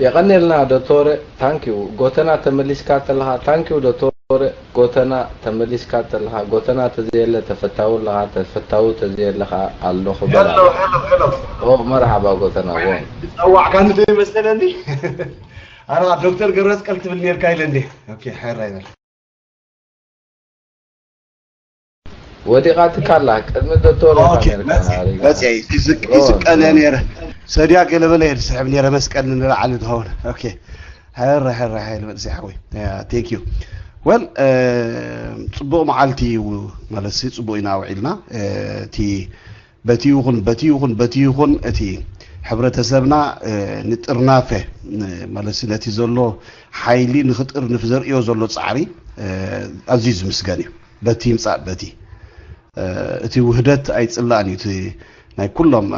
የቐኔልና ዶቶረ። ታንኪዩ። ጎተና ተመሊስካ ተለኻ። ታንኪዩ ዶቶረ። ጎተና ተመሊስካ ተለኻ። ጎተና ተዘየለ ተፈታዊ ኣለኻ። ተፈታዊ ተዘየለ ኸዓ ኣለኹ በላ። ኦ መርሓባ ጎተና። ዎ ጸዋዕካኒ ዶ ይመስለኒ? ኣረ ዶክተር ገብረመስቀል ትብል ኔርካ ኢለ እንዴ? ኦኬ፣ ሓራ ይበል። ወዲቓትካ ኣላ። ቅድሚ ዶቶር ኢኻ ኦኬ፣ ኔርካ መጽየ ኣሪጋ። መጽየ ይዝቅ- ይዝቀነ ኔረ። ሰድያ ገለበለ እየ ዝስሕብ ኔረ፣ መስቀል ንላዕሊ ዝኸውን። ኦኬ፣ ሕረ ሕረ ሓይሊ መንእሰይ ሓወይ። ቴንክ ዩ። ወል፣ ጽቡቕ መዓልቲ እዩ ማለት ሲ ጽቡቕ ኢና ውዒልና። እቲ በቲ ይኹን በቲ ይኹን በቲ ይኹን እቲ ሕብረተሰብና ንጥርናፈ ማለት ነቲ ዘሎ ሓይሊ ንክጥርንፍ ዘርእዮ ዘሎ ፃዕሪ ኣዝዩ ዝምስገን እዩ። በቲ ይምፃእ በቲ እቲ ውህደት ኣይፅላእን እዩ። እቲ ናይ ኩሎም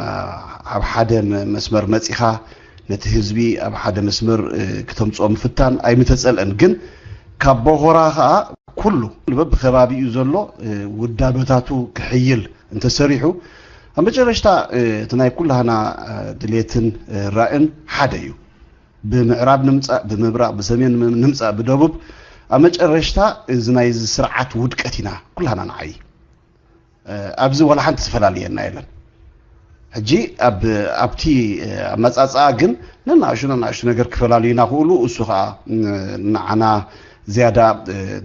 ኣብ ሓደ መስመር መፂኻ ነቲ ህዝቢ ኣብ ሓደ መስመር ክተምፅኦ ምፍታን ኣይምተፀልአን። ግን ካብ ቦኾራ ከዓ ኩሉ በብከባቢኡ ዘሎ ውዳበታቱ ክሕይል እንተሰሪሑ ኣብ መጨረሽታ እቲ ናይ ኩላህና ድሌትን ራእን ሓደ እዩ። ብምዕራብ ንምፃእ ብምብራቕ ብሰሜን ንምፃእ ብደቡብ ኣብ መጨረሽታ እዚ ናይዚ ስርዓት ውድቀት ኢና ኩላህና ንዓይ። ኣብዚ ዋላ ሓንቲ ዝፈላልየና የለን። ሕጂ ኣብቲ ኣመፃፅኣ ግን ነናእሹ ነናእሹ ነገር ክፈላልዩና ክእሉ እሱ ከዓ ንዓና ዝያዳ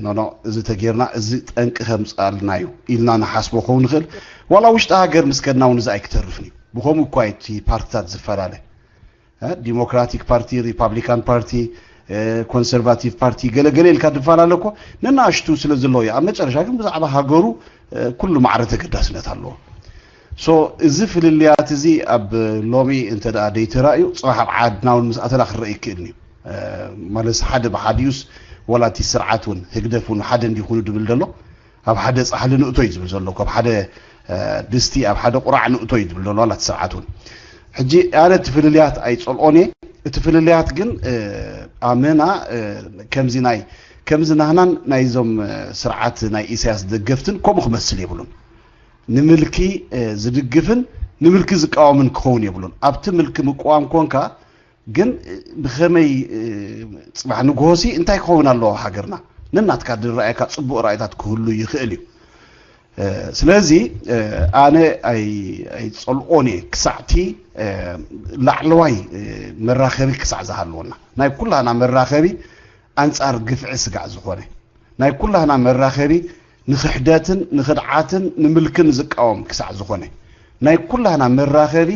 ኖኖ እዚ ተጌርና እዚ ጠንቂ ከምፅኣልና እዩ ኢልና ንሓስቦ ክኸውን ንኽእል። ዋላ ውሽጢ ሃገር ምስ ከድና እውን እዚ ኣይክተርፍን እዩ። ብከምኡ እኳ እቲ ፓርትታት ዝፈላለ ዲሞክራቲክ ፓርቲ፣ ሪፓብሊካን ፓርቲ፣ ኮንሰርቫቲቭ ፓርቲ ገለገለ ኢልካ ድፈላለ እኮ ነናእሽቱ ስለ ዘለዎ እዩ። ኣብ መጨረሻ ግን ብዛዕባ ሃገሩ ኩሉ ማዕረ ተገዳስነት ኣለዎ። ሶ እዚ ፍልልያት እዚ ኣብ ሎሚ እንተ ደኣ ደይተራእዩ ፅባሕ ኣብ ዓድና እውን ምስ ኣተና ክረአ ይክእል እዩ። ማለት ሓደ ብሓዲኡስ ወላ እቲ ስርዓት እውን ህግደፍ እውን ሓደ እንዲኹኑ ድብል ዘሎ ኣብ ሓደ ፃሕሊ ንእቶ እዩ ዝብል ዘሎ። ካብ ሓደ ድስቲ ኣብ ሓደ ቁራዕ ንእቶ እዩ ዝብል ዘሎ ዋላ እቲ ስርዓት እውን። ሕጂ ኣነ እቲ ፍልልያት ኣይፀልኦን እየ። እቲ ፍልልያት ግን ኣመና ከምዚ ናይ ከምዚ ናህናን ናይዞም ስርዓት ናይ ኢሳያስ ደገፍትን ከምኡ ክመስል የብሉን። ንምልኪ ዝድግፍን ንምልኪ ዝቃወምን ክኸውን የብሉን። ኣብቲ ምልኪ ምቅዋም ኮንካ ግን ብኸመይ ፅባሕ ንግሆሲ እንታይ ክኸውን ኣለዎ ሃገርና? ነናትካ ድረኣየካ ፅቡቕ ራእይታት ክህሉ ይኽእል እዩ። ስለዚ ኣነ ኣይፀልኦን እየ ክሳዕቲ ላዕለዋይ መራኸቢ ክሳዕ ዝሃለወና ናይ ኩላና መራኸቢ ኣንፃር ግፍዒ ስጋዕ ዝኾነ ናይ ኩላህና መራኸቢ ንኽሕደትን ንኽድዓትን ንምልክን ዝቃወም ክሳዕ ዝኾነ ናይ ኩላህና መራኸቢ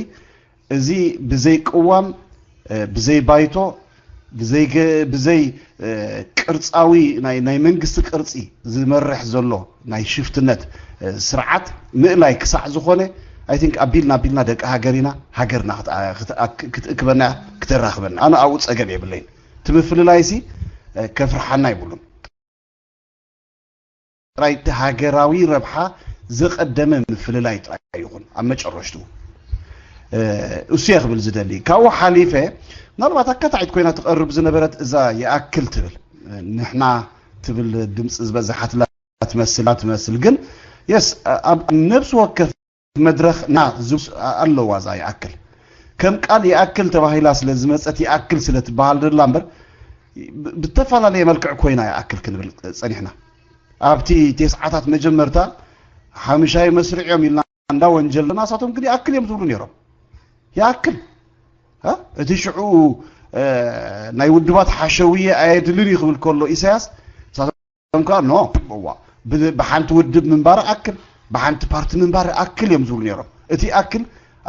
እዚ ብዘይ ቅዋም ብዘይ ባይቶ ብዘይ ቅርፃዊ ናይ መንግስቲ ቅርፂ ዝመርሕ ዘሎ ናይ ሽፍትነት ስርዓት ምእላይ ክሳዕ ዝኾነ ኣይንክ ኣቢልና ኣቢልና ደቂ ሃገር ኢና። ሃገርና ክትእክበና ክትራኽበና ኣነ ኣብኡ ፀገም የብለይን። እቲ ምፍልላይሲ ከፍርሓና ይብሉን። ጥራይ እቲ ሃገራዊ ረብሓ ዘቐደመ ምፍልላይ ጥራይ ይኹን ኣብ መጨረሽቱ እሱ እየ ክብል ዝደሊ። ካብኡ ሓሊፈ ምናልባት ኣካታዒት ኮይና ትቐርብ ዝነበረት እዛ ይኣክል ትብል ንሕና ትብል ድምፂ ዝበዝሓትላ ትመስል ትመስል ግን የስ ኣብ ነብሲ ወከፍ መድረኽ ና ኣለዋ እዛ ይኣክል ከም ቃል ይኣክል ተባሂላ ስለ ዝመፀት ይኣክል ስለ ትበሃል ደላ እምበር ብተፈላለየ መልክዕ ኮይና ይኣክል ክንብል ፀኒሕና። ኣብቲ ቴስዓታት መጀመርታ ሓምሻይ መስርዕ እዮም ኢልና እንዳ ወንጀልና እሳቶም ግን ይኣክል እዮም ዝብሉ ነይሮም። ይኣክል እቲ ሽዑ ናይ ውድባት ሓሸውየ ኣየድልን እዩ ክብል ከሎ ኢሳያስ እሳቶም ከዓ ኖ እዋ ብሓንቲ ውድብ ምንባር ኣክል ብሓንቲ ፓርቲ ምንባር ኣክል እዮም ዝብሉ ነይሮም። እቲ ኣክል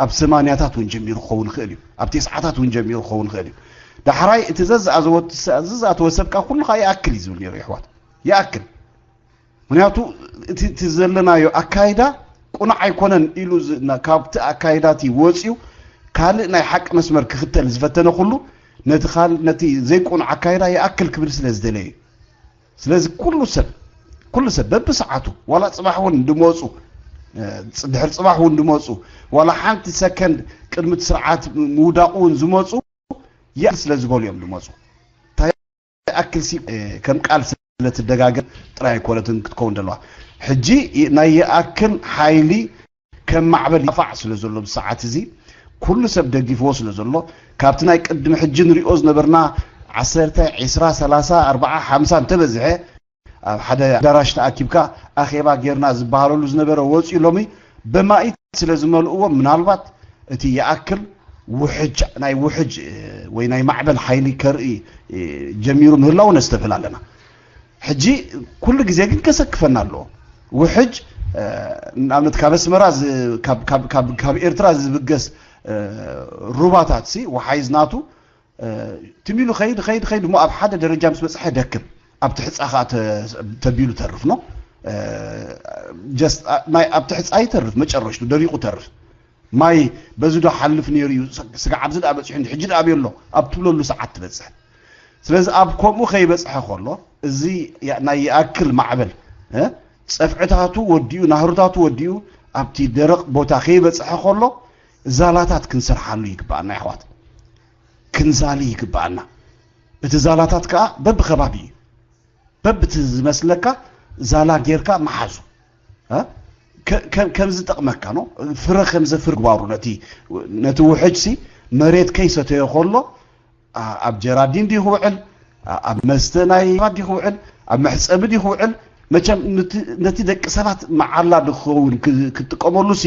ኣብ ሰማንያታት እውን ጀሚሩ ክኸውን ይኽእል እዩ። ኣብ ቴስዓታት እውን ጀሚሩ ክኸውን ይኽእል እዩ። ዳሕራይ እቲ ዘዝኣተወ ሰብ ከዓ ኩሉ ከዓ ይኣክል እዩ ዝብል ነይሩ። ይሕዋት ይኣክል ምክንያቱ እቲ ዘለናዮ ኣካይዳ ቁኑዕ ኣይኮነን ኢሉ ካብቲ ኣካይዳ እቲ ወፅዩ ካልእ ናይ ሓቂ መስመር ክኽተል ዝፈተነ ኩሉ ነቲ ካልእ ነቲ ዘይቁኑዕ ኣካይዳ ይኣክል ክብል ስለ ዝደለየ እዩ። ስለዚ ኩሉ ሰብ ኩሉ ሰብ በብሰዓቱ ዋላ ፅባሕ እውን እንድመፁ ድሕሪ ፅባሕ እውን እንድመፁ ዋላ ሓንቲ ሰከንድ ቅድሚ እቲ ስርዓት ምውዳቑ እውን ዝመፁ ይኣክል ስለ ዝበሉ እዮም ዝመፁ። እንታይ ይኣክል ሲ ከም ቃል ስለትደጋገም ጥራይ ኣይኮነትን ክትከውን ዘለዋ። ሕጂ ናይ ይኣክል ሓይሊ ከም ማዕበል ይፋዕ ስለ ዘሎ ብሰዓት እዚ ኩሉ ሰብ ደጊፍዎ ስለ ዘሎ፣ ካብቲ ናይ ቅድሚ ሕጂ ንሪኦ ዝነበርና ዓሰርተ፣ ዕስራ፣ ሰላሳ፣ ኣርብዓ፣ ሓምሳ እንተበዝሐ ኣብ ሓደ ኣዳራሽ ተኣኪብካ ኣኼባ ጌርና ዝበሃለሉ ዝነበረ ወፂኡ ሎሚ በማኢት ስለ ዝመልእዎ፣ ምናልባት እቲ ይኣክል ውሕጅ፣ ናይ ውሕጅ ወይ ናይ ማዕበል ሓይሊ ከርኢ ጀሚሩ ምህላው ነስተብህል ኣለና። ሕጂ ኩሉ ግዜ ግን ከሰክፈና ኣለዎ። ውሕጅ ንኣብነት ካብ ኣስመራ ካብ ኤርትራ ዝብገስ ሩባታት ሲ ወሓይዝ ናቱ ትሚሉ ኸይድ ኸይድ ኸይድ እሞ ኣብ ሓደ ደረጃ ምስ በፅሐ ደክም፣ ኣብ ትሕፃ ከዓ ተቢሉ ተርፍ ነው። ኣብ ትሕፃ ይተርፍ፣ መጨረሽቱ ደሪቁ ተርፍ። ማይ በዚ ዶ ሓልፍ ነይሩ እዩ፣ ስጋዕ ኣብዚ ደኣ በፂሑ እንዲ ሕጂ ደኣ ኣበይ ኣሎ ኣብ ትብለሉ ሰዓት ትበፅሕ። ስለዚ ኣብ ከምኡ ከይበፅሐ ከሎ፣ እዚ ናይ ይኣክል ማዕበል ጸፍዕታቱ ወዲኡ፣ ናህርታቱ ወዲኡ፣ ኣብቲ ደረቕ ቦታ ከይበፅሐ ከሎ ዛላታት ክንሰርሓሉ ይግብኣና። ይሕዋት፣ ክንዛሊ ይግብኣና። እቲ ዛላታት ከዓ በብከባቢ እዩ። በብቲ ዝመስለካ ዛላ ጌርካ መሓዙ። ከምዚ ጠቕመካ ነው። ፍረ ከምዘፍር ግባሩ። ነቲ ውሕጅ ሲ መሬት ከይሰተዮ ከሎ ኣብ ጀራዲን ድዩ ክውዕል፣ ኣብ መስተ ናይ ሰባት ድዩ ክውዕል፣ ኣብ መሕፀቢ ድዩ ክውዕል፣ መቸም ነቲ ደቂ ሰባት መዓላ ድኸውን ክትጥቀመሉ ሲ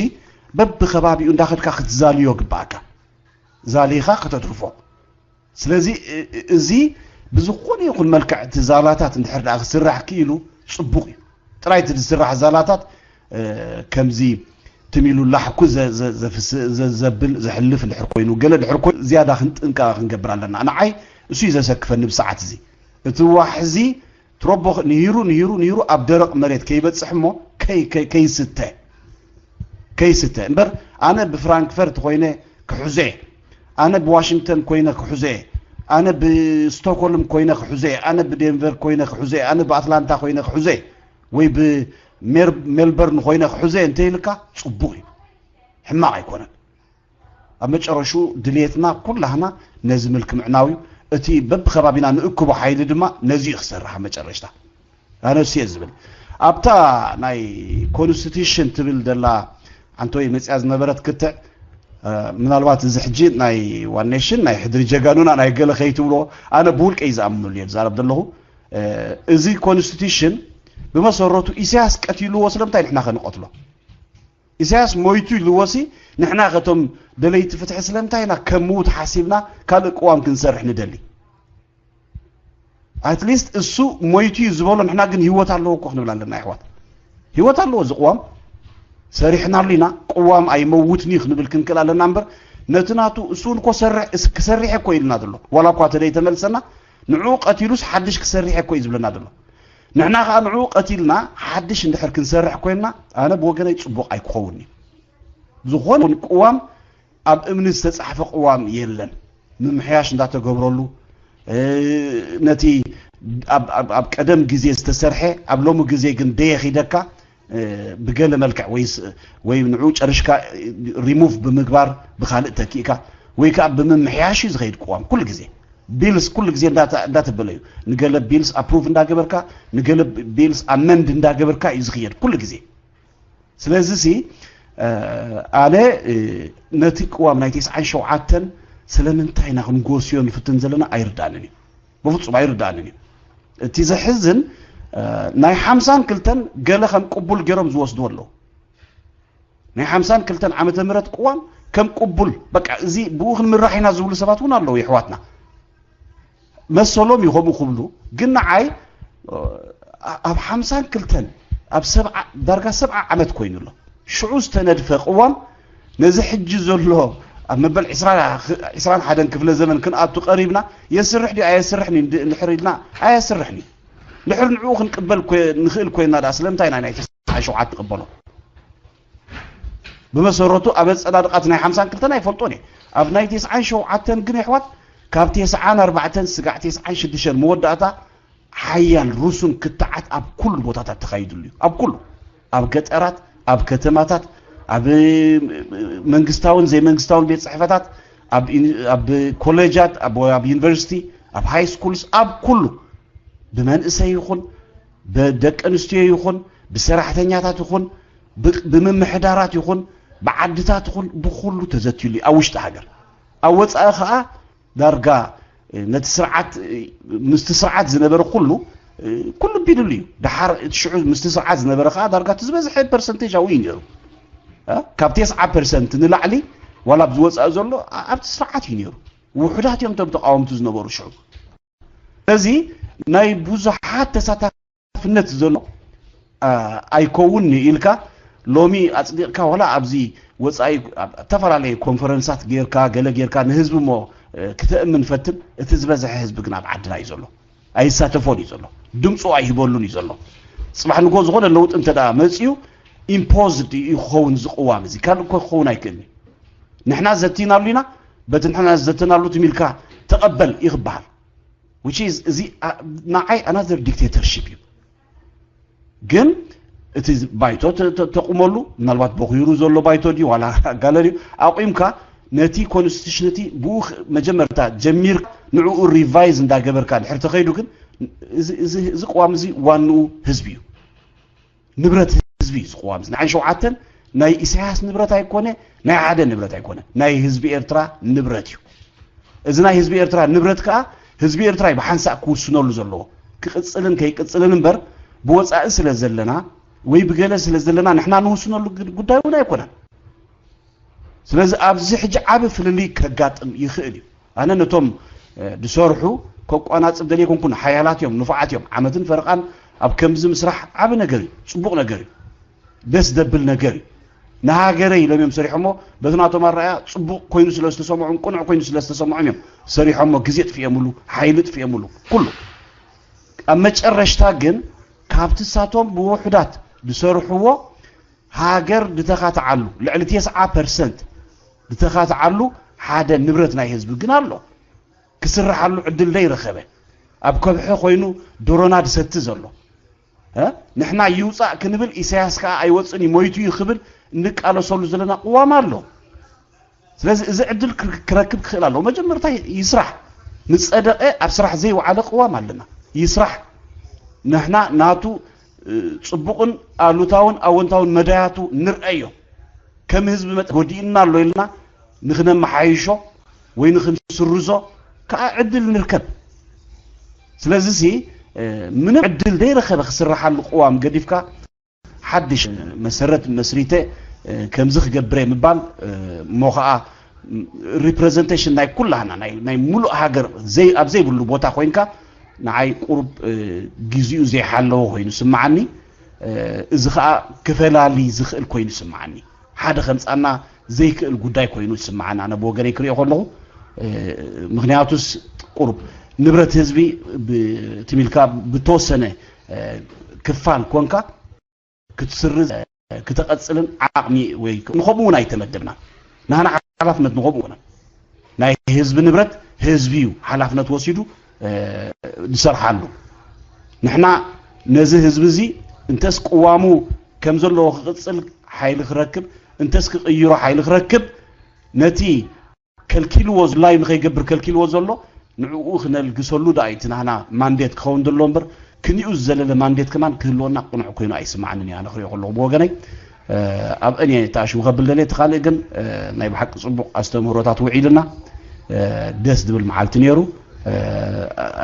በብከባቢኡ እንዳኸድካ ክትዛልዮ ግባእካ። ዛሊኻ ከተትርፎ። ስለዚ እዚ ብዝኾነ ይኹን መልክዕ እቲ ዛላታት እንድሕር ደኣ ክስራሕ ክኢሉ ፅቡቕ እዩ። ጥራይ እቲ ዝስራሕ ዛላታት ከምዚ ትም ኢሉ ላሕኩ ዘብል ዘሕልፍ ድሕር ኮይኑ፣ ገለ ድሕር ኮይኑ ዝያዳ ክንጥንቀቕ ክንገብር ኣለና። ንዓይ እሱ እዩ ዘሰክፈኒ ብሰዓት እዚ። እቲ ዋሕዚ ትሮቦ ንሂሩ ንሂሩ ንሂሩ ኣብ ደረቕ መሬት ከይበጽሕ እሞ ከይስተ ከይስተ እምበር፣ ኣነ ብፍራንክፈርት ኮይነ ክሕዞ እየ፣ ኣነ ብዋሽንግተን ኮይነ ክሕዞ እየ፣ ኣነ ብስቶክሆልም ኮይነ ክሕዞ እየ፣ ኣነ ብዴንቨር ኮይነ ክሕዞ እየ፣ ኣነ ብኣትላንታ ኮይነ ክሕዞ እየ ወይ ብሜልበርን ኮይነ ክሕዞ እየ እንተይልካ ጽቡቕ እዩ፣ ሕማቕ ኣይኮነን። ኣብ መጨረሽኡ ድልየትና ኩላህና ነዚ ምልኪ ምዕናው እዩ። እቲ በብከባቢና ንእክቦ ሓይሊ ድማ ነዚ እዩ ክሰርሕ ኣብ መጨረሽታ። ኣነ እሱ እየ ዝብል። ኣብታ ናይ ኮንስቲቱሽን ትብል ዘላ ሓንቲ ወይ መፅያ ዝነበረት ክትዕ፣ ምናልባት እዚ ሕጂ ናይ ዋን ኔሽን ናይ ሕድሪ ጀጋኑና ናይ ገለ ከይትብሎ፣ ኣነ ብውልቀይ ዝኣምነሉ እየ ዝዛረብ ዘለኹ። እዚ ኮንስቲቱሽን ብመሰረቱ ኢሳያስ ቀቲልዎ ስለምንታይ ንሕና ከንቐትሎ? ኢሳያስ ሞይቱ ኢልዎሲ ንሕና ከቶም ደለይቲ ፍትሒ ስለምንታይ ኢና ከም ምዉት ሓሲብና ካልእ ቅዋም ክንሰርሕ ንደሊ? ኣትሊስት እሱ ሞይቱ እዩ ዝበሎ፣ ንሕና ግን ህይወት ኣለዎ እኮ ክንብል ኣለና። ይሕዋት፣ ህይወት ኣለዎ እዚ ቅዋም። ሰሪሕናሉ ኢና። ቅዋም ኣይመውትን እዩ ክንብል ክንክእል ኣለና እምበር፣ ነቲ ናቱ እሱ እውን እኮ ክሰርሕ እኮ ኢልና ዘሎ። ዋላ እኳ ተደይ ተመልሰና፣ ንዕኡ ቀቲሉስ ሓድሽ ክሰርሕ እኮ እዩ ዝብለና ዘሎ። ንሕና ከዓ ንዕኡ ቀቲልና ሓድሽ እንድሕር ክንሰርሕ ኮይንና፣ ኣነ ብወገነይ ፅቡቕ ኣይክኸውን እዩ። ዝኾነ ቅዋም ኣብ እምኒ ዝተፃሕፈ ቅዋም የለን። ምምሕያሽ እንዳተገብረሉ፣ ነቲ ኣብ ቀደም ግዜ ዝተሰርሐ ኣብ ሎሚ ግዜ ግን ደየኺደካ ብገለ መልክዕ ወይ ንዑ ጨርሽካ ሪሙቭ ብምግባር ብካልእ ተኪእካ ወይ ከዓ ብምምሕያሽ እዩ ዝኸይድ ቅዋም። ኩሉ ግዜ ቢልስ ኩሉ ግዜ እንዳተበለ እዩ። ንገለ ቢልስ ኣፕሩቭ እንዳገበርካ፣ ንገለ ቢልስ ኣመንድ እንዳገበርካ እዩ ዝኽየድ ኩሉ ግዜ። ስለዚ ሲ ኣነ ነቲ ቅዋም ናይ ተስዓን ሸውዓተን ስለምንታይ ኢና ክንጎስዮ ንፍትን ዘለና ኣይርዳእንን እዩ። ብፍፁም ኣይርዳእንን እዩ። እቲ ዘሕዝን ናይ ሓምሳን ክልተን ገለ ከም ቅቡል ገይሮም ዝወስድዎ ኣለዉ። ናይ ሓምሳን ክልተን ዓመተ ምህረት ቅዋም ከም ቅቡል፣ በቃ እዚ ብኡ ክንምራሕ ኢና ዝብሉ ሰባት እውን ኣለዉ። የሕዋትና መሰሎም እዩ ከምኡ ክብሉ፣ ግን ንዓይ ኣብ ሓምሳን ክልተን ኣብ ሰብዓ፣ ዳርጋ ሰብዓ ዓመት ኮይኑ ኣሎ ሽዑ ዝተነድፈ ቅዋም ነዚ ሕጂ ዘሎ ኣብ መበል ዕስራን ሓደን ክፍለ ዘመን ክንኣቱ ቀሪብና የስርሕ ድዩ ኣየስርሕን እንድሕር ኢልና ኣየስርሕን እዩ። ድሕር ንዕኡ ክንቅበል ንኽእል ኮይና ደኣ ስለምንታይ ኢና ናይ ተስዓን ሸውዓተን ንቕበሎ? ብመሰረቱ ኣብ ኣጸዳድቓት ናይ ሓምሳን ክልተን ኣይፈልጦን እየ። ኣብ ናይ ተስዓን ሸውዓተን ግን የሕዋት ካብ ተስዓን ኣርባዕተን ስጋዕ ተስዓን ሽዱሽተን መወዳእታ ሓያል ርሱን ክትዓት ኣብ ኩሉ ቦታታት ተኻይድሉ እዩ። ኣብ ኩሉ፣ ኣብ ገጠራት፣ ኣብ ከተማታት፣ ኣብ መንግስታውን ዘይመንግስታውን ቤት ጽሕፈታት፣ ኣብ ኮሌጃት፣ ኣብ ዩኒቨርሲቲ፣ ኣብ ሃይ ስኩልስ፣ ኣብ ኩሉ ብመንእሰይ ይኹን ብደቂ ኣንስትዮ ይኹን ብሰራሕተኛታት ይኹን ብምምሕዳራት ይኹን ብዓድታት ይኹን ብኹሉ ተዘትዩሉ እዩ ኣብ ውሽጢ ሃገር። ኣብ ወፃኢ ከዓ ዳርጋ ነቲ ስርዓት ምስቲ ስርዓት ዝነበረ ኩሉ ኩሉ ቢሉሉ እዩ። ድሓር እቲ ሽዑ ምስቲ ስርዓት ዝነበረ ከዓ ዳርጋ እቲ ዝበዝሐ ፐርሰንቴጅ ኣብኡ እዩ ነይሩ። ካብ ተስዓ ፐርሰንት ንላዕሊ ዋላ ኣብዚ ወፃኢ ዘሎ ኣብቲ ስርዓት እዩ ነይሩ። ውሑዳት እዮም እቶም ተቃወምቲ ዝነበሩ ሽዑ። ስለዚ ናይ ብዙሓት ተሳታፍነት ዘሎ ኣይከውን ኢልካ ሎሚ ኣፅዲቕካ ዋላ ኣብዚ ወፃኢ ዝተፈላለየ ኮንፈረንሳት ጌርካ ገለ ጌርካ ንህዝቢ እሞ ክተእምን ፈትን። እቲ ዝበዝሐ ህዝቢ ግን ኣብ ዓድና እዩ ዘሎ። ኣይሳተፎን እዩ ዘሎ። ድምፁ ኣይህበሉን እዩ ዘሎ። ፅባሕ ንጎ ዝኾነ ለውጢ እንተ መፅዩ ኢምፖዝድ እዩ ክኸውን ዝቅዋም እዚ ካልእ እኮ ክኸውን ኣይክእልን እዩ። ንሕና ዘቲናሉ ኢና። በቲ ንሕና ዘተናሉ ትሚልካ ተቐበል ይክበሃል። እዚ ንዓይ ኣናዘር ዲክቴተርሽፕ እዩ። ግን እቲ ባይቶ ተቁመሉ ምናልባት በኪሩ ዘሎ ባይቶ ድዩ ዋላ ጋለሪ ኣቁምካ ነቲ ኮንስቲቱሽን እቲ ብኡ መጀመርታ ጀሚር ንዕኡ ሪቫይዝ እንዳገበርካ ድሕር ተኸይዱ ግን እዚ ቅዋም እዚ ዋንኡ ህዝቢ እዩ። ንብረት ህዝቢ እዩ ዝቅዋም። ንዓን ሸውዓተን ናይ ኢሳያስ ንብረት ኣይኮነ፣ ናይ ሓደ ንብረት ኣይኮነ፣ ናይ ህዝቢ ኤርትራ ንብረት እዩ። እዚ ናይ ህዝቢ ኤርትራ ንብረት ከዓ ህዝቢ ኤርትራ እዩ ብሓንሳእ ክውስነሉ ዘለዎ። ክቅፅልን ከይቅፅልን እምበር ብወፃኢ ስለ ዘለና ወይ ብገለ ስለ ዘለና ንሕና ንውስነሉ ጉዳይ እውን ኣይኮነን። ስለዚ ኣብዚ ሕጂ ዓቢ ፍልልይ ከጋጥም ይኽእል እዩ። ኣነ ነቶም ዝሰርሑ ከቋናፅብ ደልየ ኮንኩን ሓያላት እዮም፣ ንፉዓት እዮም። ዓመትን ፈረቓን ኣብ ከምዚ ምስራሕ ዓቢ ነገር እዩ፣ ፅቡቕ ነገር እዩ፣ ደስ ደብል ነገር እዩ። ንሃገረ ኢሎም እዮም ሰሪሖሞ። በቲ ናቶም ኣረኣያ ፅቡቕ ኮይኑ ስለ ዝተሰምዖም፣ ቅኑዕ ኮይኑ ስለ ዝተሰምዖም እዮም ሰሪሖሞ። ግዜ ጥፊኦምሉ፣ ሓይሊ ጥፊኦምሉ፣ ኩሉ። ኣብ መጨረሽታ ግን ካብቲ ሳቶም ብውሑዳት ዝሰርሕዎ ሃገር ዝተኻትዓሉ ልዕሊ ተስዓ ፐርሰንት ዝተኻትዓሉ ሓደ ንብረት ናይ ህዝቢ ግን ኣሎ። ክስርሓሉ ዕድል ዘይረኸበ ኣብ ከብሒ ኮይኑ ዶሮና ዝሰቲ ዘሎ ንሕና ይውፃእ ክንብል ኢሳያስ ከዓ ኣይወፅን እዩ ሞይቱ እዩ ክብል እንቃለሰሉ ዘለና ቅዋም ኣሎ። ስለዚ እዚ ዕድል ክረክብ ክኽእል ኣለዎ። መጀመርታ ይስራሕ። ንፀደቀ ኣብ ስራሕ ዘይወዓለ ቅዋም ኣለና። ይስራሕ። ንሕና ናቱ ፅቡቕን ኣሉታውን ኣወንታውን መዳያቱ ንርአዮ። ከም ህዝቢ መጠ ጎዲእና ኣሎ ኢልና ንክነመሓይሾ ወይ ንክንስርዞ ከዓ ዕድል ንርከብ። ስለዚ ሲ ምንም ዕድል ዘይረኸበ ክስርሓሉ ቅዋም ገዲፍካ ሓድሽ መሰረት መስሪተ ከምዚ ክገብረ ምባል እሞ ከዓ ሪፕሬዘንቴሽን ናይ ኩላህና ናይ ሙሉእ ሃገር ኣብ ዘይብሉ ቦታ ኮይንካ ንዓይ ቁሩብ ግዜኡ ዘይሓለወ ኮይኑ ስምዓኒ። እዚ ከዓ ክፈላሊ ዝኽእል ኮይኑ ስምዓኒ። ሓደ ከምፃና ዘይክእል ጉዳይ ኮይኑ ስምዓኒ ኣነ ብወገነይ ክሪኦ ከለኹ። ምክንያቱስ ቁሩብ ንብረት ህዝቢ ትሚልካ ብተወሰነ ክፋል ኮንካ ክትስርዝ ክተቐፅልን ዓቕሚ ወይ ንኸምኡ እውን ኣይተመደብናን። ናህና ሓላፍነት ንኸምኡ እውን ናይ ህዝቢ ንብረት ህዝቢ እዩ ሓላፍነት ወሲዱ ዝሰርሓሉ። ንሕና ነዚ ህዝቢ እዚ እንተስ ቅዋሙ ከም ዘለዎ ክቕፅል ሓይሊ ክረክብ እንተስ ክቕይሮ ሓይሊ ክረክብ ነቲ ከልኪልዎ ዝላዩ ንኸይገብር ከልኪልዎ ዘሎ ንዕኡ ክነልግሰሉ ደኣ እዩ እቲ ናህና ማንዴት ክኸውን ዘለዎ እምበር ክንኡ ዝዘለለ ማንዴት ከማን ክህልወና ቅኑዕ ኮይኑ ኣይስማዓንን እዩ ኣነ ክሪኦ ከለኹ ብወገነይ። ኣብ እኔ ተኣሽሙ ከብል ደልየ እቲ ካልእ ግን ናይ ብሓቂ ፅቡቕ ኣስተምህሮታት ውዒልና። ደስ ዝብል መዓልቲ ነይሩ።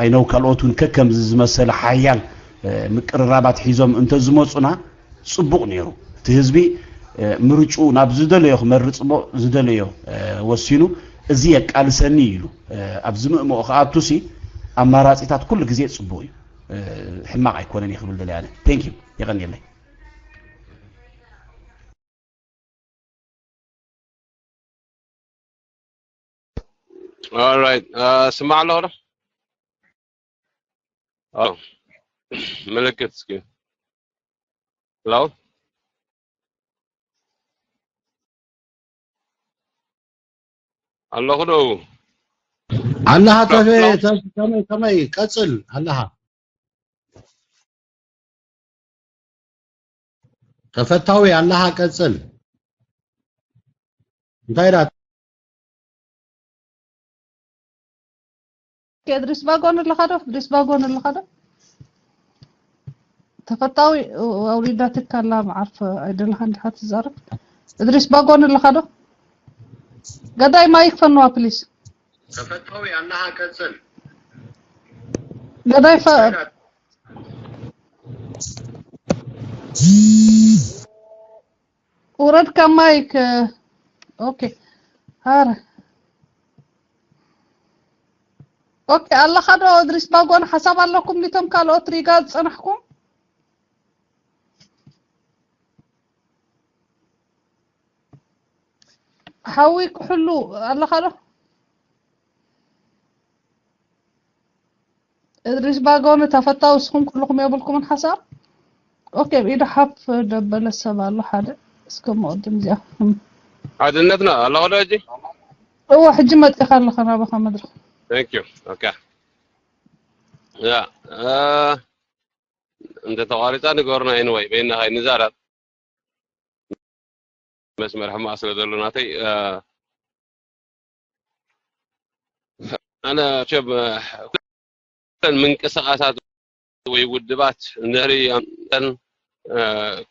ኣይነው ካልኦት እውን ከከምዚ ዝመሰለ ሓያል ምቅርራባት ሒዞም እንተዝመፁና ፅቡቕ ነይሩ። እቲ ህዝቢ ምርጭኡ ናብ ዝደለዮ ክመርፅ እሞ ዝደለዮ ወሲኑ እዚ የቃልሰኒ ኢሉ ኣብ ዝምእምኦ ክኣቱ ሲ ኣማራፂታት ኩሉ ግዜ ፅቡቕ እዩ። ሕማቕ ኣይኮነን እየ ክብል ደልየ ኣነ። Thank you። የቐንየለይ። Alright. ስማዕ ኣለኹ ዶ? ምልክት እስኪ። ሄሎ? ኣለኹ ዶ? ኣለኻ ተፈ ከመይ ከመይ ቀፅል ኣለኻ። ተፈታዊ ኣለኻ ቀፅል። እንታይ ዳ ድሪስ ባጎን ኣለኻ ዶ? ድሪስ ባጎን ኣለኻ ዶ? ተፈታዊ ኣውሊዳ ትካላ መዓርፈ ኣይደለኻን ድሓ ትዛረብ? እድሪስ ባጎን ኣለኻ ዶ? ገዳይ ማይክ ፈንዋ ፕሊስ። ተፈታዊ ኣለኻ ቀጽል። ገዳይ ፈ ውረድ ካብ ማይክ። ኦኬ። ሃረ ኦኬ ኣለኻ ዶ? እድሪስ ባጎን ሓሳብ ኣለኩም ሊቶም ካልኦት ሪጋ ዝጸናሕኩም? ሓዊ ክሕሉ ኣለኻ ዶ? እድሪስ ባጎን ተፈታዊ እስኹም ኩልኹም የብልኩምን ሓሳብ? ኦኬ ብኢዱ ሓፍ ደበለ ሰብ ኣሎ ሓደ እስከ መቕድም እዚኣ ሓድነትና ኣለኹ ዶ ሕጂ? እዎ ሕጂ መፂኻ ኣለኻ ናባኻ መድረኽ። Thank you. Okay. ያ እንተ ተቋሪፃ ንገሩና። Anyway በይና ከይንዛረብ መስመር ሕማቕ ስለ ዘሎ ናተይ ኣነ ቸብ ምንቅስቃሳት ወይ ውድባት ንርኢ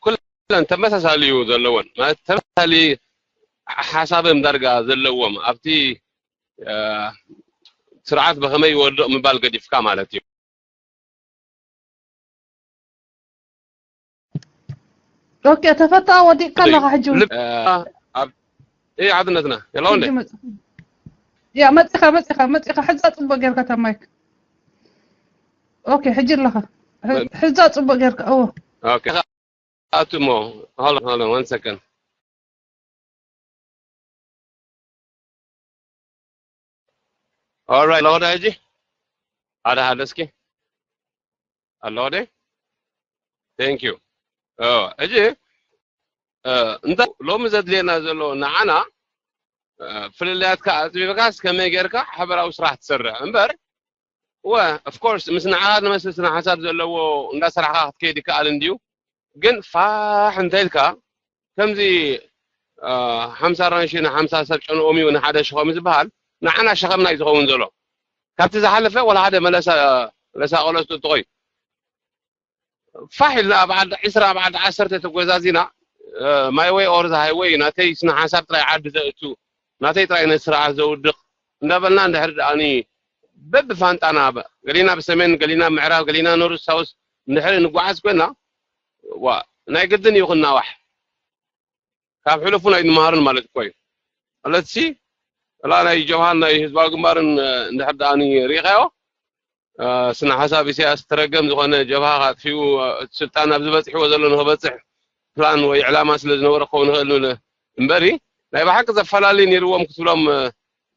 ኩለን ተመሳሳሊ እዩ ዘለወን ማለት ተመሳሳሊ ሓሳብም ዳርጋ ዘለዎም ኣብቲ ስርዓት ብኸመይ ይወድቕ ምባል ገዲፍካ ማለት እዩ። ኦኬ ተፈታ ወዲቕካ ኣለኻ ሕጂ እውን። ኣብ እይ ሓድነትና የለዎ እንዴ? ሕጂ መጽ- ያ መጺኻ መጺኻ መጺኻ ሕዛ ጽቡቅ ጌርካ እታ ማይክ። ኦኬ ሕጂ ኣለኻ ሕ- ሕዛ ጽቡቅ ጌርካ እዎ። ኦኬ ኣቱ እሞ hold on, hold on, one second. Alright ኣለዎ ዶ ሕጂ ሓደ ሓደ እስኪ ኣለዎ ዶ? Thank you. ሕጂ እንታይ ሎሚ ዘድልየና ዘሎ ንዓና ፍልልያትካ ኣፅቢብካስ ከመይ ጌርካ ሓበራዊ ስራሕ ትሰርሕ እምበር ወ of course ምስ ንዓኻ ዝመስል ስነ ሓሳብ ዘለዎ እንዳሰራሕካ ክትከይድ ይከኣል እንድዩ ግን ፋሕ እንተኢልካ ከምዚ ሓምሳ ኣራንሺ ንሓምሳ ሰብ ጨንኦም እዩ ንሓደ ሸኸም ዝበሃል ንዓና ሸኸምና እዩ ዝኸውን ዘሎ ካብቲ ዝሓለፈ ወላ ሓደ መለሳ ለሳ ቆሎ ዝጥጥቆ እዩ ፋሕ ኢልና ኣብ ዓዲ ዕስራ ኣብ ዓዲ ዓሰርተ ተጎዛዚና my way or the highway ናተይ ስነ ሓሳብ ጥራይ ዓዲ ዘእቱ ናተይ ጥራይ ነቲ ስርዓት ዘውድቕ እንዳበልና እንድሕር ደኣኒ በብፋንጣና ገሊና ብሰሜን ገሊና ምዕራብ ገሊና ኖርዝ ሳውዝ እንድሕር ንጓዓዝ ኮይና ዋ ናይ ግድን እዩ ክናዋሕ ካብ ሕሉፉን ኣይንመሃርን ማለት እኮ እዩ ማለትሲ እላ ናይ ጀብሃን ናይ ህዝባዊ ግንባርን እንድሕር ደኣኒ ርኢኻዮ ስነ ሓሳብ ኢሳያስ ተረገም ዝኾነ ጀብሃ ካጥፊኡ ስልጣን ኣብ ዝበፅሕዎ ዘሎ ንክበፅሕ ፕላን ወይ ዕላማ ስለ ዝነበረ ክኸውን ይኽእል ንብል እምበሪ ናይ ብሓቂ ዘፈላለዩ ነይርዎም ክትብሎም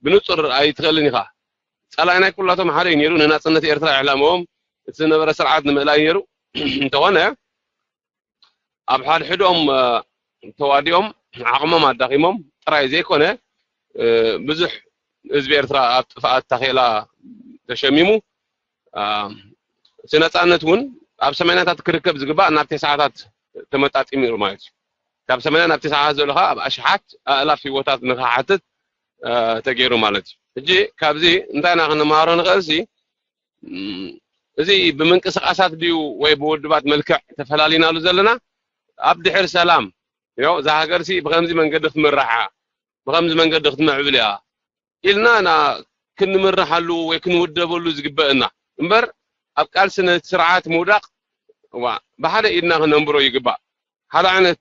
ብንፁር ኣይትኽእልን ኢኻ ፀላይ ናይ ኩላቶም ሓደ እዩ ነይሩ ንናፅነት ኤርትራ ዕላምኦም እቲ ዝነበረ ስርዓት ንምእላይ ነይሩ እንተኾነ ኣብ ሓድሕዶም ተዋዲኦም ዓቕሞም ኣዳኺሞም ጥራይ ዘይኮነ ብዙሕ ህዝቢ ኤርትራ ኣብ ጥፍኣት ታኼላ ተሸሚሙ እቲ ነፃነት እውን ኣብ ሰማንያታት ክርከብ ዝግባእ ናብ ተስዓታት ተመጣጢሙ እዩ ማለት እዩ ካብ ሰማንያ ናብ ተስዓታት ዘሎ ከዓ ኣብ ኣሽሓት ኣእላፍ ህይወታት ንክሓትት ተገይሩ ማለት እዩ ሕጂ ካብዚ እንታይ ኢና ክንመሃሮ ንኽእል ሲ እዚ ብምንቅስቃሳት ድዩ ወይ ብውድባት መልክዕ ተፈላሊናሉ ዘለና ኣብ ድሕር ሰላም እዛ ሃገር ሲ ብከምዚ መንገዲ ክትምርሓ ብከምዚ መንገዲ ክትምዕብል እያ ኢልና ና ክንምርሓሉ ወይ ክንውደበሉ ዝግበእና እምበር ኣብ ቃልሲ ነቲ ስርዓት ምውዳቅ ብሓደ ኢድና ክነንብሮ ይግባእ ሓደ ዓይነት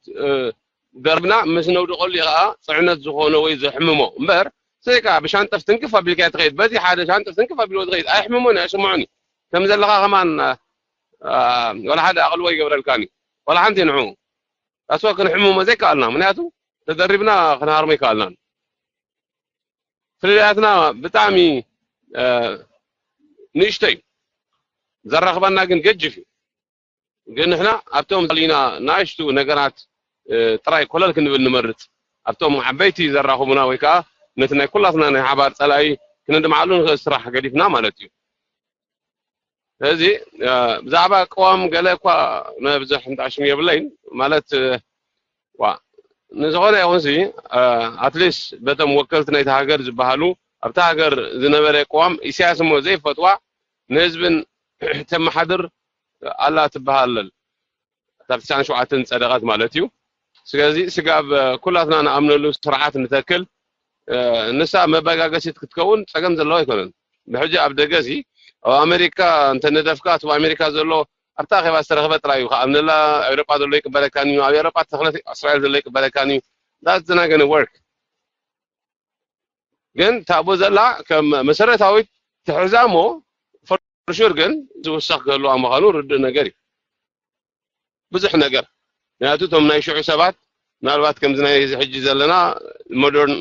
ደርብና ምስ ነውድቀሉ ከዓ ፅዕነት ዝኾኖ ወይ ዘሕምሞ እምበር ሰይ ከዓ ብሻንጠፍ ትንክፍ ኣቢልካ ትኸይድ በዚ ሓደ ሻንጠፍ ትንክፍ ኣቢልዎ ዝኸይድ ኣይሕምሞን ኣይስምዖን ከም ዘለካ ከማን ወላ ሓደ ኣቕልቦ ይገብረልካን እዩ ወላ ሓንቲ ንዑ ኣስወ ክንሕምሞ ዘይከኣልና ምክንያቱ ተደሪብና ክንሃርሞ ይከኣልናን ፍልልያትና ብጣዕሚ ንእሽቶ እዩ ዘራኽበና ግን ገጅፍ እዩ ግን ንሕና ኣብቶም ሊና ንእሽቱ ነገራት ጥራይ ኮለል ክንብል ንመርፅ ኣብቶም ዓበይቲ ዘራኽቡና ወይ ከዓ ነቲ ናይ ኩላትና ናይ ሓባር ፀላኢ ክነድምዓሉ ንኽእል ስራሕ ገዲፍና ማለት እዩ ስለዚ ብዛዕባ ቅዋም ገለ እኳ መብዝሕ እንጣሽም የብለይን ማለት ንዝኾነ ይኹንሲ ኣትሊስት በቶም ወከልቲ ናይቲ ሃገር ዝበሃሉ ኣብቲ ሃገር ዝነበረ ቅዋም ኢሳያስ እሞ ዘይፈትዋ ንህዝብን ተመሓድር ኣላ ትበሃል ካብ ትስዓን ሸውዓተን ዝፀደቐት ማለት እዩ ስለዚ ስጋብ ኩላትና ንኣምነሉ ስርዓት ንተክል። ንሳ መበጋገሲት ክትከውን ጸገም ዘለዎ ኣይኮነን። ብሕጂ ኣብ ደገ እዚ ኣብ ኣሜሪካ እንተነደፍካ እቲ ኣሜሪካ ዘሎ ኣብታ ኣኼባ ዝተረኽበ ጥራይ እዩ። ከኣምነላ ኤውሮጳ ዘሎ ይቅበለካን እዩ። ኣብ ኤውሮጳ ተኽለት እስራኤል ዘሎ ይቅበለካን እዩ። That's not gonna work። ግን ታቦ ዘላ ከም መሰረታዊት ትሕዛ እሞ for sure ግን ዝውሰኽ ክህልዋ ምዃኑ ርዱእ ነገር እዩ። ብዙሕ ነገር ምክንያቱ እቶም ናይ ሽዑ ሰባት ምናልባት ከምዚ ናይ እዚ ሕጂ ዘለና ሞደርን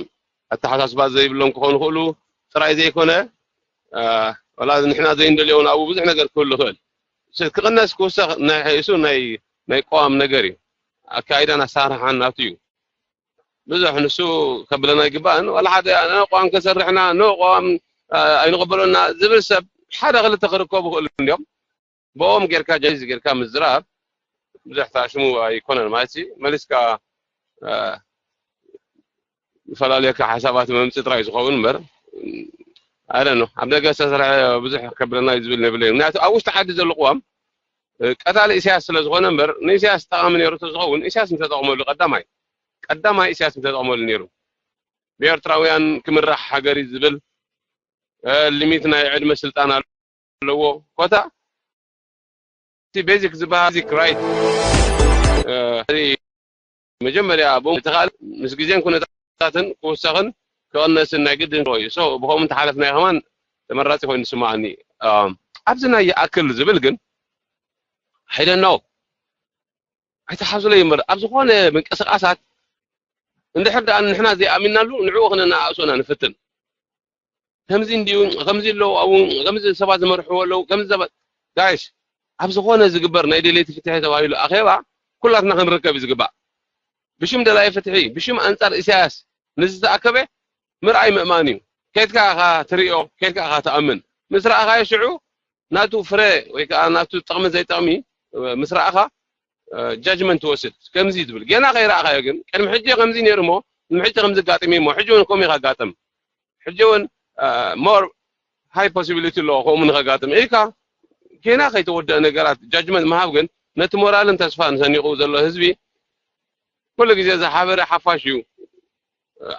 ኣተሓሳስባ ዘይብሎም ክኾኑ ክእሉ ጥራይ ዘይኮነ ዋላ ንሕና ዘይንደልዮ እውን ኣብኡ ብዙሕ ነገር ክህሉ ይኽእል። ክቕነስ ክውሰኽ ናይ ሕሱ ናይ ናይ ቀዋም ነገር እዩ። ኣካይዳን ኣሰራርሓን ናቱ እዩ። ብዙሕ ንሱ ከብለና ይግባእን ዋላ ሓደ ኣነ ቋም ከሰርሕና ኖ ቋም ኣይንቕበሎና ዝብል ሰብ ሓደ ክልተ ክርከቡ ክእሉ እንዲዮም። ብኦም ጌርካ ጃይዝ ጌርካ ምዝራብ ብዙሕ ታሽሙ ኣይኮነን ማለት እዩ። መሊስካ ዝፈላለየካ ሓሳባት መምፅእ ጥራይ ዝኸውን እምበር ኣለ ነው ኣብ ደገ ዝተሰርሐ ብዙሕ ከብለና እዩ ዝብል ነብለ እዩ። ምክንያቱ ኣብ ውሽጢ ዓዲ ዘሎ ቅዋም ቀታሊ ኢሳያስ ስለ ዝኾነ እምበር ንኢሳያስ ጠቓሚ ነይሩ ተዝኸውን ኢሳያስ ምተጠቕመሉ ቀዳማይ ቀዳማይ ኢሳያስ ምተጠቕመሉ ነይሩ። ብኤርትራውያን ክምራሕ ሃገር እዩ ዝብል ሊሚት ናይ ዕድመ ስልጣን ኣለዎ። ኮታ እቲ ቤዚክ ዝበሃል ቤዚክ ራይት መጀመርያ ብኡ ተኻል ምስ ግዜን ኩነታትን ክውሰኽን ክቕነስን ናይ ግድን እዩ። ብኸምኡ እንተሓለፍናዮ ከማን ተመራፂ ኮይኑ ዝስማዓኒ ኣብዚ ናይ ይኣክል ዝብል ግን I don't know ኣይተሓዙለይ እምበር ኣብ ዝኾነ ምንቅስቃሳት እንድሕር ደኣ ንሕና ዘይኣሚናሉ ንዕኡ ክነነኣእሶ ኢና ንፍትን። ከምዚ እንዲዩ ከምዚ ኣለዉ ኣብኡ ከምዚ ሰባት ዝመርሕዎ ኣለዉ ከምዚ ሰባት ጋይስ ኣብ ዝኾነ ዝግበር ናይ ደለይቲ ፍትሒ ተባሂሉ ኣኼባ ኩላትና ክንርከብ እዩ ዝግባእ። ብሽም ደላይ ፍትሒ ብሽም ኣንጻር ኢሳያስ ንዝተኣከበ ምርኣይ ምእማን እዩ። ከድካ ኢኻ ትርእዮ ከድካ ኢኻ ትኣምን ምስ ረኣኻዮ ሽዑ ናቱ ፍረ ወይ ከዓ ናቱ ጥቕሚ ዘይጠቕሚ ምስ ረኣኻ ጃጅመንት ትወስድ ከምዚ ትብል ገና ከይረኣኻዮ ግን ቅድሚ ሕጂ ከምዚ ነይሩ ሞ ቅድሚ ሕጂ ከምዚ ጋጢሚ ሞ ሕጂ እውን ከምኡ ኢኻ ጋጥም ሕጂ እውን ሞር ሃይ ፖሲቢሊቲ ኣለዎ ከምኡ ንኸጋጥም ኢልካ ገና ከይተወደአ ነገራት ጃጅመንት ምሃብ ግን ነቲ ሞራልን ተስፋን ሰኒቑ ዘሎ ህዝቢ ኩሉ ግዜ ዝሓበረ ሓፋሽ እዩ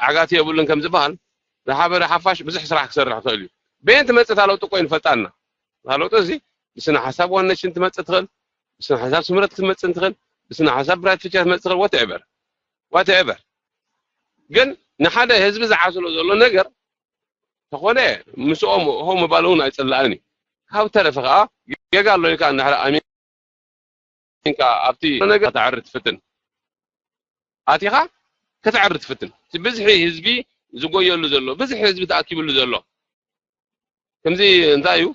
ዓጋቲ የብሉን ከም ዝበሃል ዝሓበረ ሓፋሽ ብዙሕ ስራሕ ክሰርሕ ክኽእል እዩ። በየን ትመፅእ እታ ለውጢ እኮ ይንፈልጣና እታ ለውጢ እዚ ብስነ ሓሳብ ዋን ኔሽን ትመፅእ ትኽእል ብስነ ሓሳብ ስምረት ክትመፅእ ትኽእል ብስነ ሓሳብ ብራይት ፊቸር ትመፅእ ትኽእል whatever whatever ግን ንሓደ ህዝቢ ዝዓስሎ ዘሎ ነገር ተኾነ ምስኦም ሆ ምባል እውን ኣይፅላእን እዩ። ካብ ተረፈ ከዓ ጌጋ ኣሎ ኢልካ እንድሕር ኣሚንካ ኣብቲ ነገር ከተዕሪ ትፍትን ኣቲኻ ከተዕሪ ትፍትን እቲ ብዝሒ ህዝቢ ዝጎየሉ ዘሎ ብዝሒ ህዝቢ ተኣኪብሉ ዘሎ ከምዚ እንታይ እዩ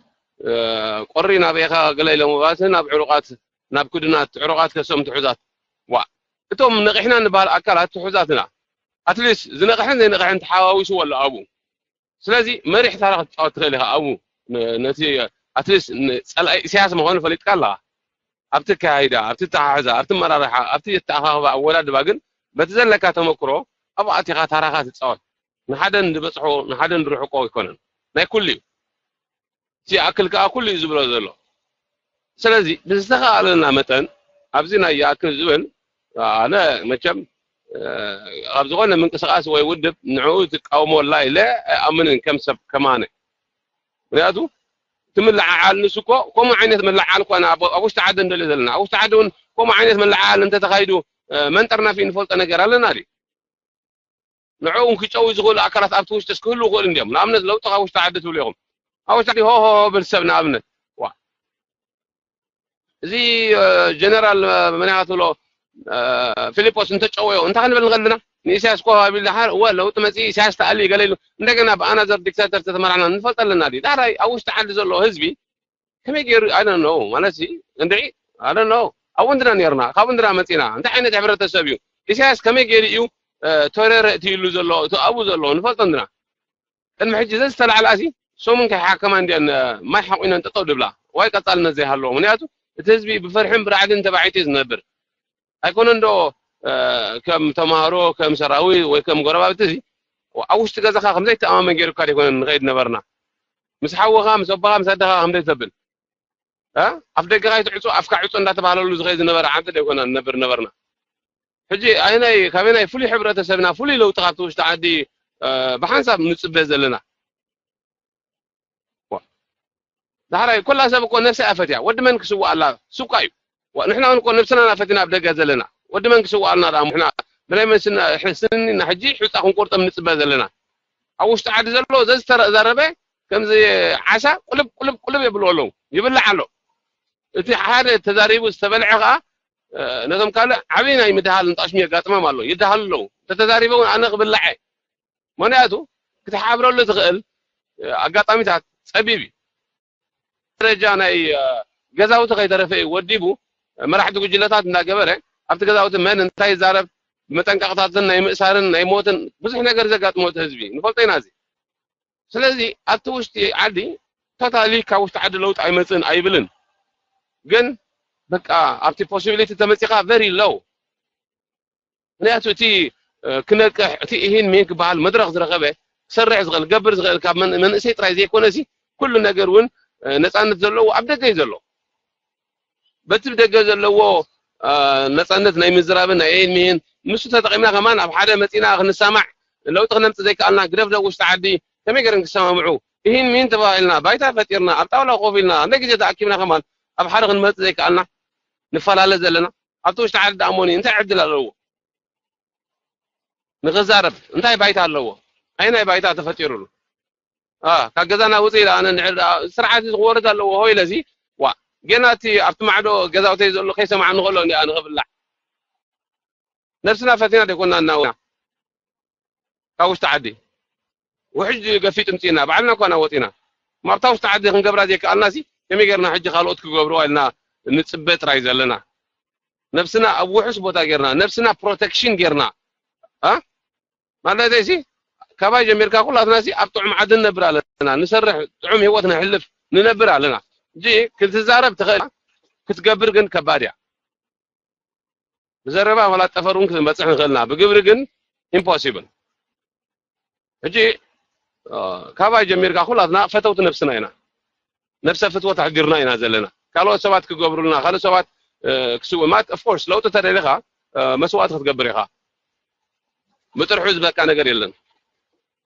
ቆሪ ናበይኻ ገለ ኢሎም ባስ ናብ ዕሩቃት ናብ ክዱናት ዕሩቃት ከሶም ትሑዛት ዋ እቶም ነቂሕና ንበሃል ኣካላት ትሑዛትና ኣትሊስት ዝነቕሐን ዘይነቕሐን ተሓዋዊስዎ ኣሎ ኣብኡ ስለዚ መሪሕ ታራ ክትፃወት ትኽእል ኢኻ ኣብኡ ነቲ ኣትሊስት ፀላኢ ኢሳያስ ምዃኑ ፈሊጥካ ኣለኻ ኣብቲ ኣካያይዳ ኣብቲ ኣተሓሕዛ ኣብቲ ኣመራርሓ ኣብቲ ኣተኣኻኽባ ኣወዳድባ ግን በቲ ዘለካ ተመክሮ ኣብኡ ኣቲኻ ታራኻ ትፃወት ንሓደ ንዝበፅሖ ንሓደ ንርሕቆ ኣይኮነን ናይ ኩሉ እዩ እቲ ይኣክል ከዓ ኩሉ እዩ ዝብሎ ዘሎ ስለዚ ብዝተኸኣለና መጠን ኣብዚ ናይ ይኣክል ዝብል ኣነ መቸም ካብ ዝኾነ ምንቅስቃስ ወይ ውድብ ንዕኡ ትቃወመላ ኢለ ኣይኣምንን ከም ሰብ ከማነ ምክንያቱ እቲ ምልዓዓል ንሱ እኮ ከምኡ ዓይነት ምልዓዓል እኳ ኣብ ውሽጢ ዓዲ እንደልዮ ዘለና ኣብ ውሽጢ ዓዲ እውን ከምኡ ዓይነት ምልዓዓል እንተተኻይዱ መንጠርናፊ ንፈልጦ ነገር ኣለና ድዩ ንዕኡ ክጨዊ ዝኽእሉ ኣካላት ኣብቲ ውሽጢ ክህልዉ ይኽእሉ እንዲዮም ንኣብነት ለውጢ ካብ ውሽጢ ዓዲ ትብሉ ኢኹም ኣብ ውሽጢ ዓዲ ሆሆ ብል ሰብ ንኣብነት ዋ እዚ ጀነራል መን ኢኻ ትብሎ ፊሊጶስ እንተጨወዮ እንታይ ክንብል ንኽእል ኢና ንኢሳያስ ኮፍ ኣቢልና ሓር እወ ለውጢ መፂኡ ኢሳያስ ተኣልዩ ገለ ኢሉ እንደገና ብኣናዘር ዲክታተር ተተመራሕና ንፈልጦ ኣለና ድዩ ዳሕራይ ኣብ ውሽጢ ዓዲ ዘሎ ህዝቢ ከመይ ገይሩ ኣነ ነው ማለት እንድዒ ኣነ ነው ኣብኡ እንድና ነርና ካብኡ እንድና መፂና እንታይ ዓይነት ሕብረተሰብ እዩ ኢሳያስ ከመይ ገይሩ እዩ ተረረ እትይሉ ዘሎ እቲ ኣብኡ ዘሎ ንፈልጦ እንድና ቅድሚ ሕጂ ዘዝተላዕላ ሲ ሰሙን ከይሓከማ እንዲያን ማይ ሓቑነን ጠጠው ድብላ ዋይ ቀፃልነት ዘይሃለዎ ምክንያቱ እቲ ህዝቢ ብፍርሕን ብራዕድን ተባዒቱ እዩ ዝነብር ኣይኮነ እንዶ ከም ተምሃሮ ከም ሰራዊት ወይ ከም ጎረባብቲ እዚ ኣብ ውሽጢ ገዛኻ ከምዘይተኣማመን ገይሩካ ደይኮነ ንኸይድ ነበርና ምስ ሓወኻ ምስ ኣቦኻ ምስ ኣደኻ ከምዘይ ተብል ኣፍ ደገኻ ይትዕፁ ኣፍካ ዕፁ እንዳተባሃለሉ ዝኸይድ ዝነበረ ዓዲ ደይኮነ ንነብር ነበርና ሕጂ ኣየናይ ካበናይ ፍሉይ ሕብረተሰብና ፍሉይ ለውጢ ካብቲ ውሽጢ ዓዲ ብሓንሳብ ንፅበ ዘለና? ዳሕራይ ኩላ ሰብ እኮ ነብሳ እያ ፈትያ። ወዲ መን ክስዋኣላ? ሱቃ እዩ። ንሕና እውን እኮ ነብስና ኢና ፈቲና ኣብ ደገ ዘለና። ወዲ መን ክስዋኣልና ደኣ ንሕና ብናይ መን ስንና ሕጂ ሑፃ ክንቆርጦም ንፅበ ዘለና? ኣብ ውሽጢ ዓዲ ዘሎ ዘዝተዛረበ ከምዚ ዓሳ ቁልብ ቁልብ ቁልብ የብልዎ ኣለዉ። ይብላዕ ኣሎ። እቲ ሓደ ተዛሪቡ ዝተበልዐ ከዓ ነቶም ካልእ ዓብዪ ናይ ምድሃል ንጣሽሚ የጋጥሞም ኣሎ። ይድሃሉ ኣለዉ። እንተተዛሪበ እውን ኣነ ክብላዕ እየ። ምክንያቱ ክትሓብረሉ ትኽእል ኣጋጣሚታት ፀቢብ እዩ። ደረጃ ናይ ገዛውቲ ከይተረፈ እዩ ወዲቡ መራሕቲ ጉጅለታት እንዳገበረ ኣብቲ ገዛውቲ መን እንታይ ይዛረብ ብመጠንቀቕታትን ናይ ምእሳርን ናይ ሞትን ብዙሕ ነገር ዘጋጥሞ እቲ ህዝቢ ንፈልጦ ኢና። እዚ ስለዚ ኣብቲ ውሽጢ ዓዲ ቶታሊ ካብ ውሽጢ ዓዲ ለውጢ ኣይመፅእን ኣይብልን። ግን በቃ ኣብቲ possibility ተመፂኻ very low። ምክንያቱ እቲ ክነቅሕ እቲ ኢሂን ሚሂን ክበሃል መድረኽ ዝረኸበ ክሰርሕ ዝኽእል ክገብር ዝኽእል ካብ መንእሰይ ጥራይ ዘይኮነ ሲ ኩሉ ነገር እውን ነፃነት ዘለዎ ኣብ ደገ እዩ ዘሎ። በቲ ደገ ዘለዎ ነፃነት ናይ ምዝራብን ናይ ኢሂን ሚሂን ንሱ ተጠቒምና ከማን ኣብ ሓደ መፂና ክንሰማዕ ለውጢ ክነምፅእ ዘይከኣልና ግደፍ ዶ ውሽጢ ዓዲ ከመይ ገይረን ክሰማምዑ ኢሂን ሚሂን ተባሂልና ባይታ ፈጢርና ኣብ ጣውላ ኮፍ ኢልና እንደ ግዜ ተኣኪብና ከማን ኣብ ሓደ ክንመፅእ ዘይከኣልና ንፈላለ ዘለና ኣብቲ ውሽጢ ዓዲ ደኣ እሞኒ እንታይ ዕድል ኣለዎ ንኽዛረብ እንታይ ባይታ ኣለዎ? ኣየናይ ባይታ ተፈጢሩሉ? ካብ ገዛና ውፅእ ኢለ ኣነ ንዕር ስርዓት ክወርድ ኣለዎ ሆ ኢለ እዚ ዋ ገና እቲ ኣብቲ ማዕዶ ገዛውተይ ዘሎ ከይሰማዕኒ ከሎ እንዲ ኣነ ክብላዕ ነብስና ፈቲና ደይኮና እናውና ካብ ውሽጢ ዓዲ ውሕጅ ገፊጥ ምፅእና ባዕልና እኳ ናወፂና ማብታ ውሽጢ ዓዲ ክንገብራ ዘይከኣልና ሲ ከመይ ገርና ሕጂ ካልኦት ክገብርዋ ኢልና ንፅበ ጥራይ ዘለና ነብስና ኣብ ውሑስ ቦታ ጌርና ነብስና ፕሮቴክሽን ጌርና እ ማለተይ ሲ ካባይ ጀሚርካ ኩላትና ሲ ኣብ ጥዑም ዓዲ ንነብር ኣለና ንሰርሕ ጥዑም ህይወት ነሕልፍ ንነብር ኣለና እንጂ ክትዛረብ ትኽእል ክትገብር ግን ከባድ እያ ብዘረባ ዋላ ጠፈር እውን ክትበፅሕ ንኽእልና ብግብሪ ግን ኢምፖሲብል ሕጂ ካባይ ጀሚርካ ኩላትና ፈተውቲ ነብስና ኢና ነብሰ ፍትወት ኣሕዲርና ኢና ዘለና ካልኦት ሰባት ክገብሩልና ካልኦት ሰባት ክስውማት ኦፍኮርስ ለውጢ ተደሊኻ መስዋእቲ ክትገብር ኢኻ ብጥርሑ ዝበቃ ነገር የለን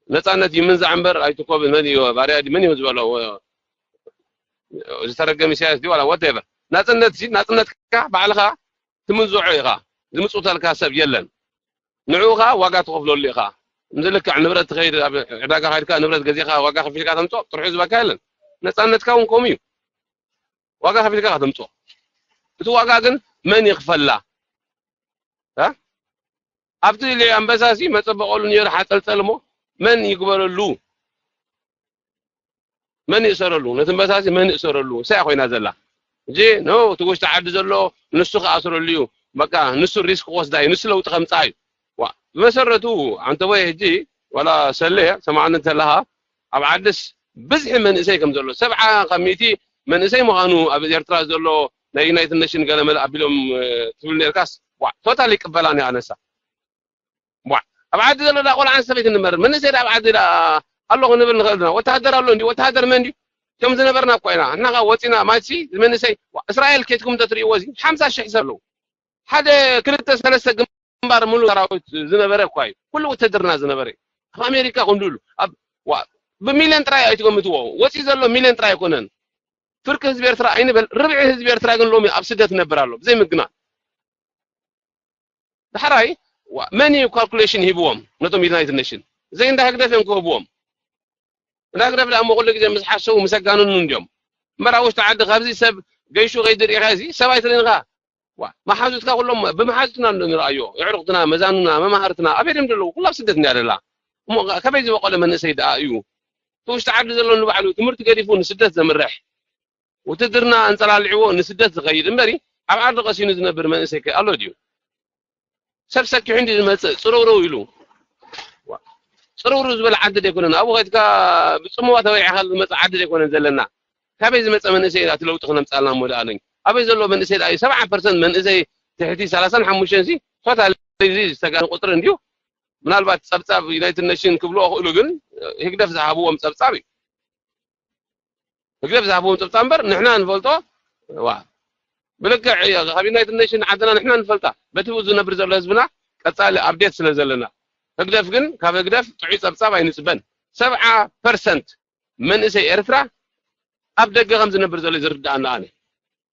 ነፃነት ይምንዛዕ እምበር ኣይትኮብን መን እዩ ባርያ መን እዩ ዝበሎ ዝተረገም ኢሳያስ ድዩ ዋላ ወቴቨር ናፅነት ናፅነትካ ባዕልኻ ትምንዝዖ ኢኻ ዝምፅተልካ ሰብ የለን ንዕኡ ከዓ ዋጋ ትኸፍለሉ ኢኻ ምዝልክዕ ንብረት ትኸይድ ኣብ ዕዳጋ ካይድካ ንብረት ገዚኻ ዋጋ ከፊልካ ተምፅኦ ጥርሑ ዝበካ የለን ነፃነትካ እውን ከምኡ እዩ ዋጋ ከፊልካ ከተምፅኦ እቲ ዋጋ ግን መን ይኽፈላ ኣብቲ ልዒ ኣንበሳሲ መፀበቐሉ ነይሩ ሓፀልፀል እሞ መን ይግበረሉ መን ይእሰረሉ ነቲ ኣንበሳሲ መን ይእሰረሉ እሳያ ኮይና ዘላ እንጂ ኖ እቲ ውሽጢ ዓዲ ዘሎ ንሱ ክኣስረሉ እዩ በቃ ንሱ ሪስክ ክወስዳ እዩ ንሱ ለውጢ ከምፃ እዩ ብመሰረቱ ኣንተቦይ ሕጂ ዋላ ሰለ ሰማዕኒ እንተለኻ ኣብ ዓድስ ብዝሒ መንእሰይ ከም ዘሎ ሰብዓ ካብ ሚእቲ መንእሰይ ምዃኑ ኣብ ኤርትራ ዘሎ ናይ ዩናይትድ ኔሽን ገለመለ ኣቢሎም ትብል ነርካስ ቶታል ይቅበላን እያ ኣነሳ ኣብ ዓዲ ዘሎ ዳ ቆልዓን ሰበይትን ንመርር መንእሰይ ዳ ኣብ ዓዲ ዳ ኣሎ ክንብል ንኽእል ና ወተሃደር ኣሎ እንዲ ወተሃደር መን እንዲ ከም ዝነበርና እኮ ኢና እና ወፂና ማትሲ መንእሰይ እስራኤል ኬትኩም እንተትርእይዎ እዚ ሓምሳ ሽሕ ሰብ ኣለዉ ሓደ ክልተ ሰለስተ ግንባር ሙሉ ሰራዊት ዝነበረ እኳ እዩ ኩሉ ውትድርና ዝነበረ ኣብ ኣሜሪካ ክንድሉ ኣብ ብሚልዮን ጥራይ ኣይትገምትዎ ወፂ ዘሎ ሚልዮን ጥራይ ኣይኮነን ፍርቂ ህዝቢ ኤርትራ ኣይንበል ርብዒ ህዝቢ ኤርትራ ግን ሎሚ ኣብ ስደት ነብር ኣሎ ብዘይ ምግና ዳሕራይ መን እዩ ካልኩሌሽን ሂብዎም ነቶም ዩናይትድ ኔሽን ዘይ እንዳ ህግደፍ እዮም ክህብዎም እንዳ ህግደፍ ደኣ እሞ ኩሉ ግዜ ምስ ሓሰቡ ምስ ኣጋንኑ እንዲዮም እምበር ኣብ ውሽጢ ዓዲ ካብዚ ሰብ ገይሹ ከይዲ ርኢኻ እዚ ሰብ ኣይትርኢኻ መሓዙትካ ኩሎም ብመሓዙትና ንረኣዮ የዕሩቕትና መዛኑና መማህርትና ኣበይ ድም ዘለዉ ኩላ ኣብ ስደት እንዲያ ደላ እሞ ከበይ ዝበቆለ መንእሰይ ደኣ እዩ እቲ ውሽጢ ዓዲ ዘሎ ንባዕሉ ትምህርቲ ገዲፉ ንስደት ዘምርሕ ውትድርና ኣንጸላልዕዎ ንስደት ዝኸይድ እምበሪ ኣብ ዓዲ ቀሲኑ ዝነብር መንእሰይ ከ ኣሎ ድዩ ሰብ ሰኪሑ እንዲ ዝመጽእ ጽርውርው ኢሉ ጽርውርው ዝበለ ዓዲ ደይኮነን ኣብኡ ከድካ ብጽምዋ ተበሊዕካ ዝመጽእ ዓዲ ደይኮነን ዘለና ካበይ ዝመጸ መንእሰይ ኢና እቲ ለውጢ ክነምጻልና እሞ ደኣ ነኝ ኣበይ ዘሎ መንእሰይ ደኣ እዩ ሰብዓ ፐርሰንት መንእሰይ ትሕቲ ሰላሳን ሓሙሽተን ሲ ቶታሊ እዚ ዝተጋነ ቁጽሪ እንድዩ ምናልባት ጸብጻብ ዩናይትድ ኔሽን ክብልዎ ክእሉ ግን ህግደፍ ዝሃብዎም ጸብጻብ እዩ ህግደፍ ዝሃብዎም ጸብጻብ እምበር ንሕና ንፈልጦ ዋ ብልክዕ ካብ ዩናይትድ ኔሽን ዓድና ንሕና ንፈልጣ፣ በቲ ብኡ ዝነብር ዘሎ ህዝብና ቀጻሊ ኣብዴት ስለ ዘለና። ህግደፍ ግን ካብ ህግደፍ ጥዑይ ጸብጻብ ኣይንጽበን። ሰብዓ ፐርሰንት መንእሰይ ኤርትራ ኣብ ደገ ከም ዝነብር ዘሎ ዝርዳኣና ኣነ።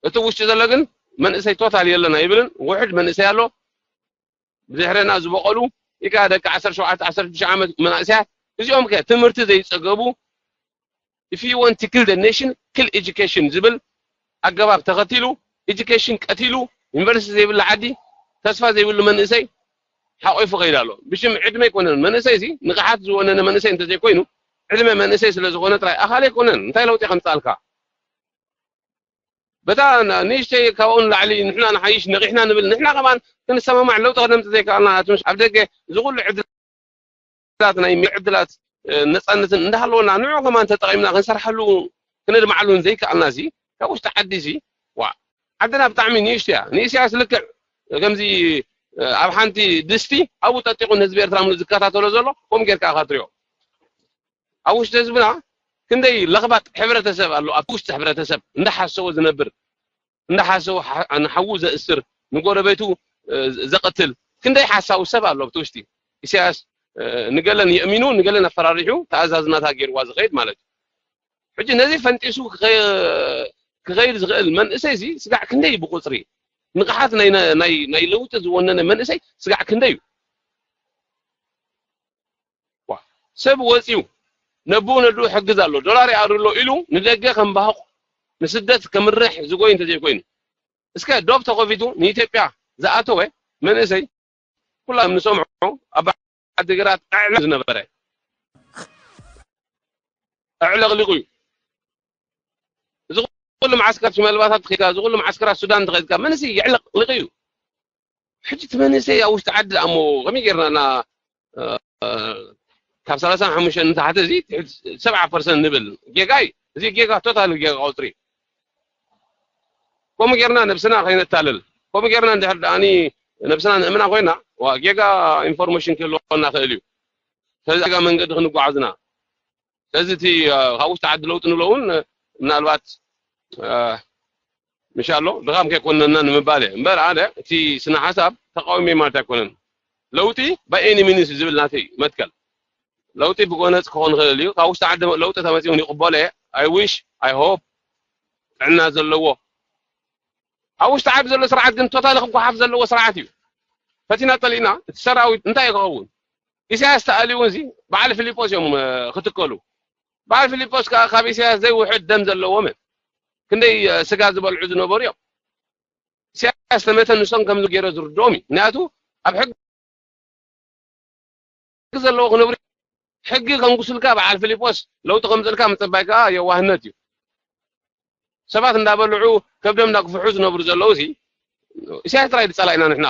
እቲ ውሽጢ ዘሎ ግን መንእሰይ ቶታል የለን ኣይብልን። ውሕድ መንእሰይ ኣሎ። ብድሕረና ዝበቐሉ ኢካ ደቂ ዓሰርተ ሸውዓተ ዓሰርተ ሽዱሽተ ዓመት መናእሰያት እዚኦም ከ ትምህርቲ ዘይጸገቡ if you want to kill the nation, kill education ዝብል ኣገባብ ተኸቲሉ ኤጁኬሽን ቀቲሉ ዩኒቨርሲቲ ዘይብሉ ዓዲ ተስፋ ዘይብሉ መንእሰይ ሓቆይፉ ከይዳ ኣሎ። ብሽም ዕድመ ኣይኮነን መንእሰይ እዚ ንቕሓት ዝወነነ መንእሰይ እንተዘይኮይኑ ዕድመ መንእሰይ ስለ ዝኾነ ጥራይ ኣኻሊ ኣይኮነን እንታይ ለውጢ ከምጻልካ በታ ንእሽተይ ካብኡ ንላዕሊ ንሕና ንሓይሽ ነቒሕና ንብል ንሕና ከማን ክንሰማማዕ ለውጢ ከነምጽእ ዘይከኣልና ኣቱምሽ ኣብ ደገ እዚ ኩሉ ዕድላት ናይ ዕድላት ነፃነትን እንዳሃለወና ንዑ ከማን ተጠቒምና ክንሰርሓሉ ክነድማዓሉ ዘይከኣልና ሲ ካብ ውሽጢ ዓዲ ሲ ዋ ዓድና ብጣዕሚ ንእሽቶ እያ ንእስያስ ልክዕ ከምዚ ኣብ ሓንቲ ድስቲ ኣብኡ ጠጢቑ ንህዝቢ ኤርትራ ምሉ ዝከታተሎ ዘሎ ከምኡ ጌርካ ኢኻ ትሪኦ ኣብ ውሽጢ ህዝብና ክንደይ ለኽባጥ ሕብረተሰብ ኣሎ ኣብቲ ውሽጢ ሕብረተሰብ እንዳሓሰቦ ዝነብር እንዳሓሰቦ ንሓዉ ዘእስር ንጎረቤቱ ዘቐትል ክንደይ ሓሳዊ ሰብ ኣሎ ኣብቲ ውሽጢ ኢሳያስ ንገለን የእሚኑ ንገለን ኣፈራሪሑ ተኣዛዝናታ ገይርዋ ዝኸይድ ማለት እዩ ሕጂ ነዚ ፈንጢሱ ክኸይድ ዝኽእል መንእሰይ ሲ ስጋዕ ክንደይ ብቁፅሪ ንቕሓት ናይ ለውጢ ዝወነነ መንእሰይ ስጋዕ ክንደይ እዩ ሰብ ወፂኡ ነብኡ ነድኡ ሕግዝ ኣሎ ዶላር ይኣርሎ ኢሉ ንደገ ከም ባህቕ ንስደት ከምርሕ ዝጎይ እንተዘይኮይኑ እስከ ዶብ ተኸፊቱ ንኢትዮጵያ ዝኣተወ መንእሰይ ኩላ ንሰምዖ ኣብ ዓዲግራት ኣዕለ ዝነበረ ኣዕለቕሊቑ እዩ እዚ ኩሉ መዓስከር ሽመልባታት ከይድካ እዚ ኩሉ መዓስከራት ሱዳን ተኸይድካ መንእሰይ የዕለቕሊቑ እዩ ሕጂ እቲ መንእሰይ ኣብ ውሽጢ ዓዲ ኣሞ ከመይ ጌርና እና ካብ ሰላሳ ሓሙሽተ ንታሕቲ እዚ ትሕቲ ሰብዓ ፐርሰንት ንብል ጌጋ እዩ እዚ ጌጋ ቶታል ጌጋ ቁፅሪ ከምኡ ጌርና ነብስና ከይነታልል ከምኡ ጌርና እንድሕር ደኣኒ ነብስና ንእምና ኮይና ዋ ጌጋ ኢንፎርሜሽን ክህልወና ክእል እዩ ስለዚ ጌጋ መንገዲ ክንጓዓዝና ስለዚ እቲ ካብ ውሽጢ ዓዲ ለውጢ ንብሎ እውን ምናልባት ምሻሎ ድኻም ከይኮነና ንምባል እየ እምበር ኣነ እቲ ስነ ሓሳብ ተቃዊመ ማለት ኣይኮነን ለውጢ by any means ዝብል ናተይ መትከል ለውጢ ብጎነፅ ክኾን ይኽእል እዩ ካብ ውሽጢ ዓዲ ለውጢ ተመፂኡ ይቕበሎ እየ I wish I hope ጥዕና ዘለዎ ኣብ ውሽጢ ዓዲ ዘሎ ስርዓት ግን ቶታሊ ክጓሓፍ ዘለዎ ስርዓት እዩ ፈቲና ጠሊእና እቲ ሰራዊት እንታይ ክኸውን ኢሳያስ ተኣልዩ እዚ በዓል ፊሊጶስ እዮም ክትከሉ በዓል ፊሊጶስ ከዓ ካብ ኢሳያስ ዘይውሕድ ደም ዘለዎም እዮም ክንደይ ስጋ ዝበልዑ ዝነበሩ እዮም ኢሳያስ ተመተ ንሶም ከም ገይረ ዝርድኦም እዩ ምክንያቱ ኣብ ሕጊ ዘለዎ ክነብሩ ሕጊ ከንጉስልካ በዓል ፊሊጶስ ለውጢ ከምፅልካ ምፅባይ ከዓ የዋህነት እዩ ሰባት እንዳበልዑ ከብዶም እንዳክፍሑ ዝነብሩ ዘለዉ ሲ ኢሳያስ ጥራይ ዝፀላኢና ንሕና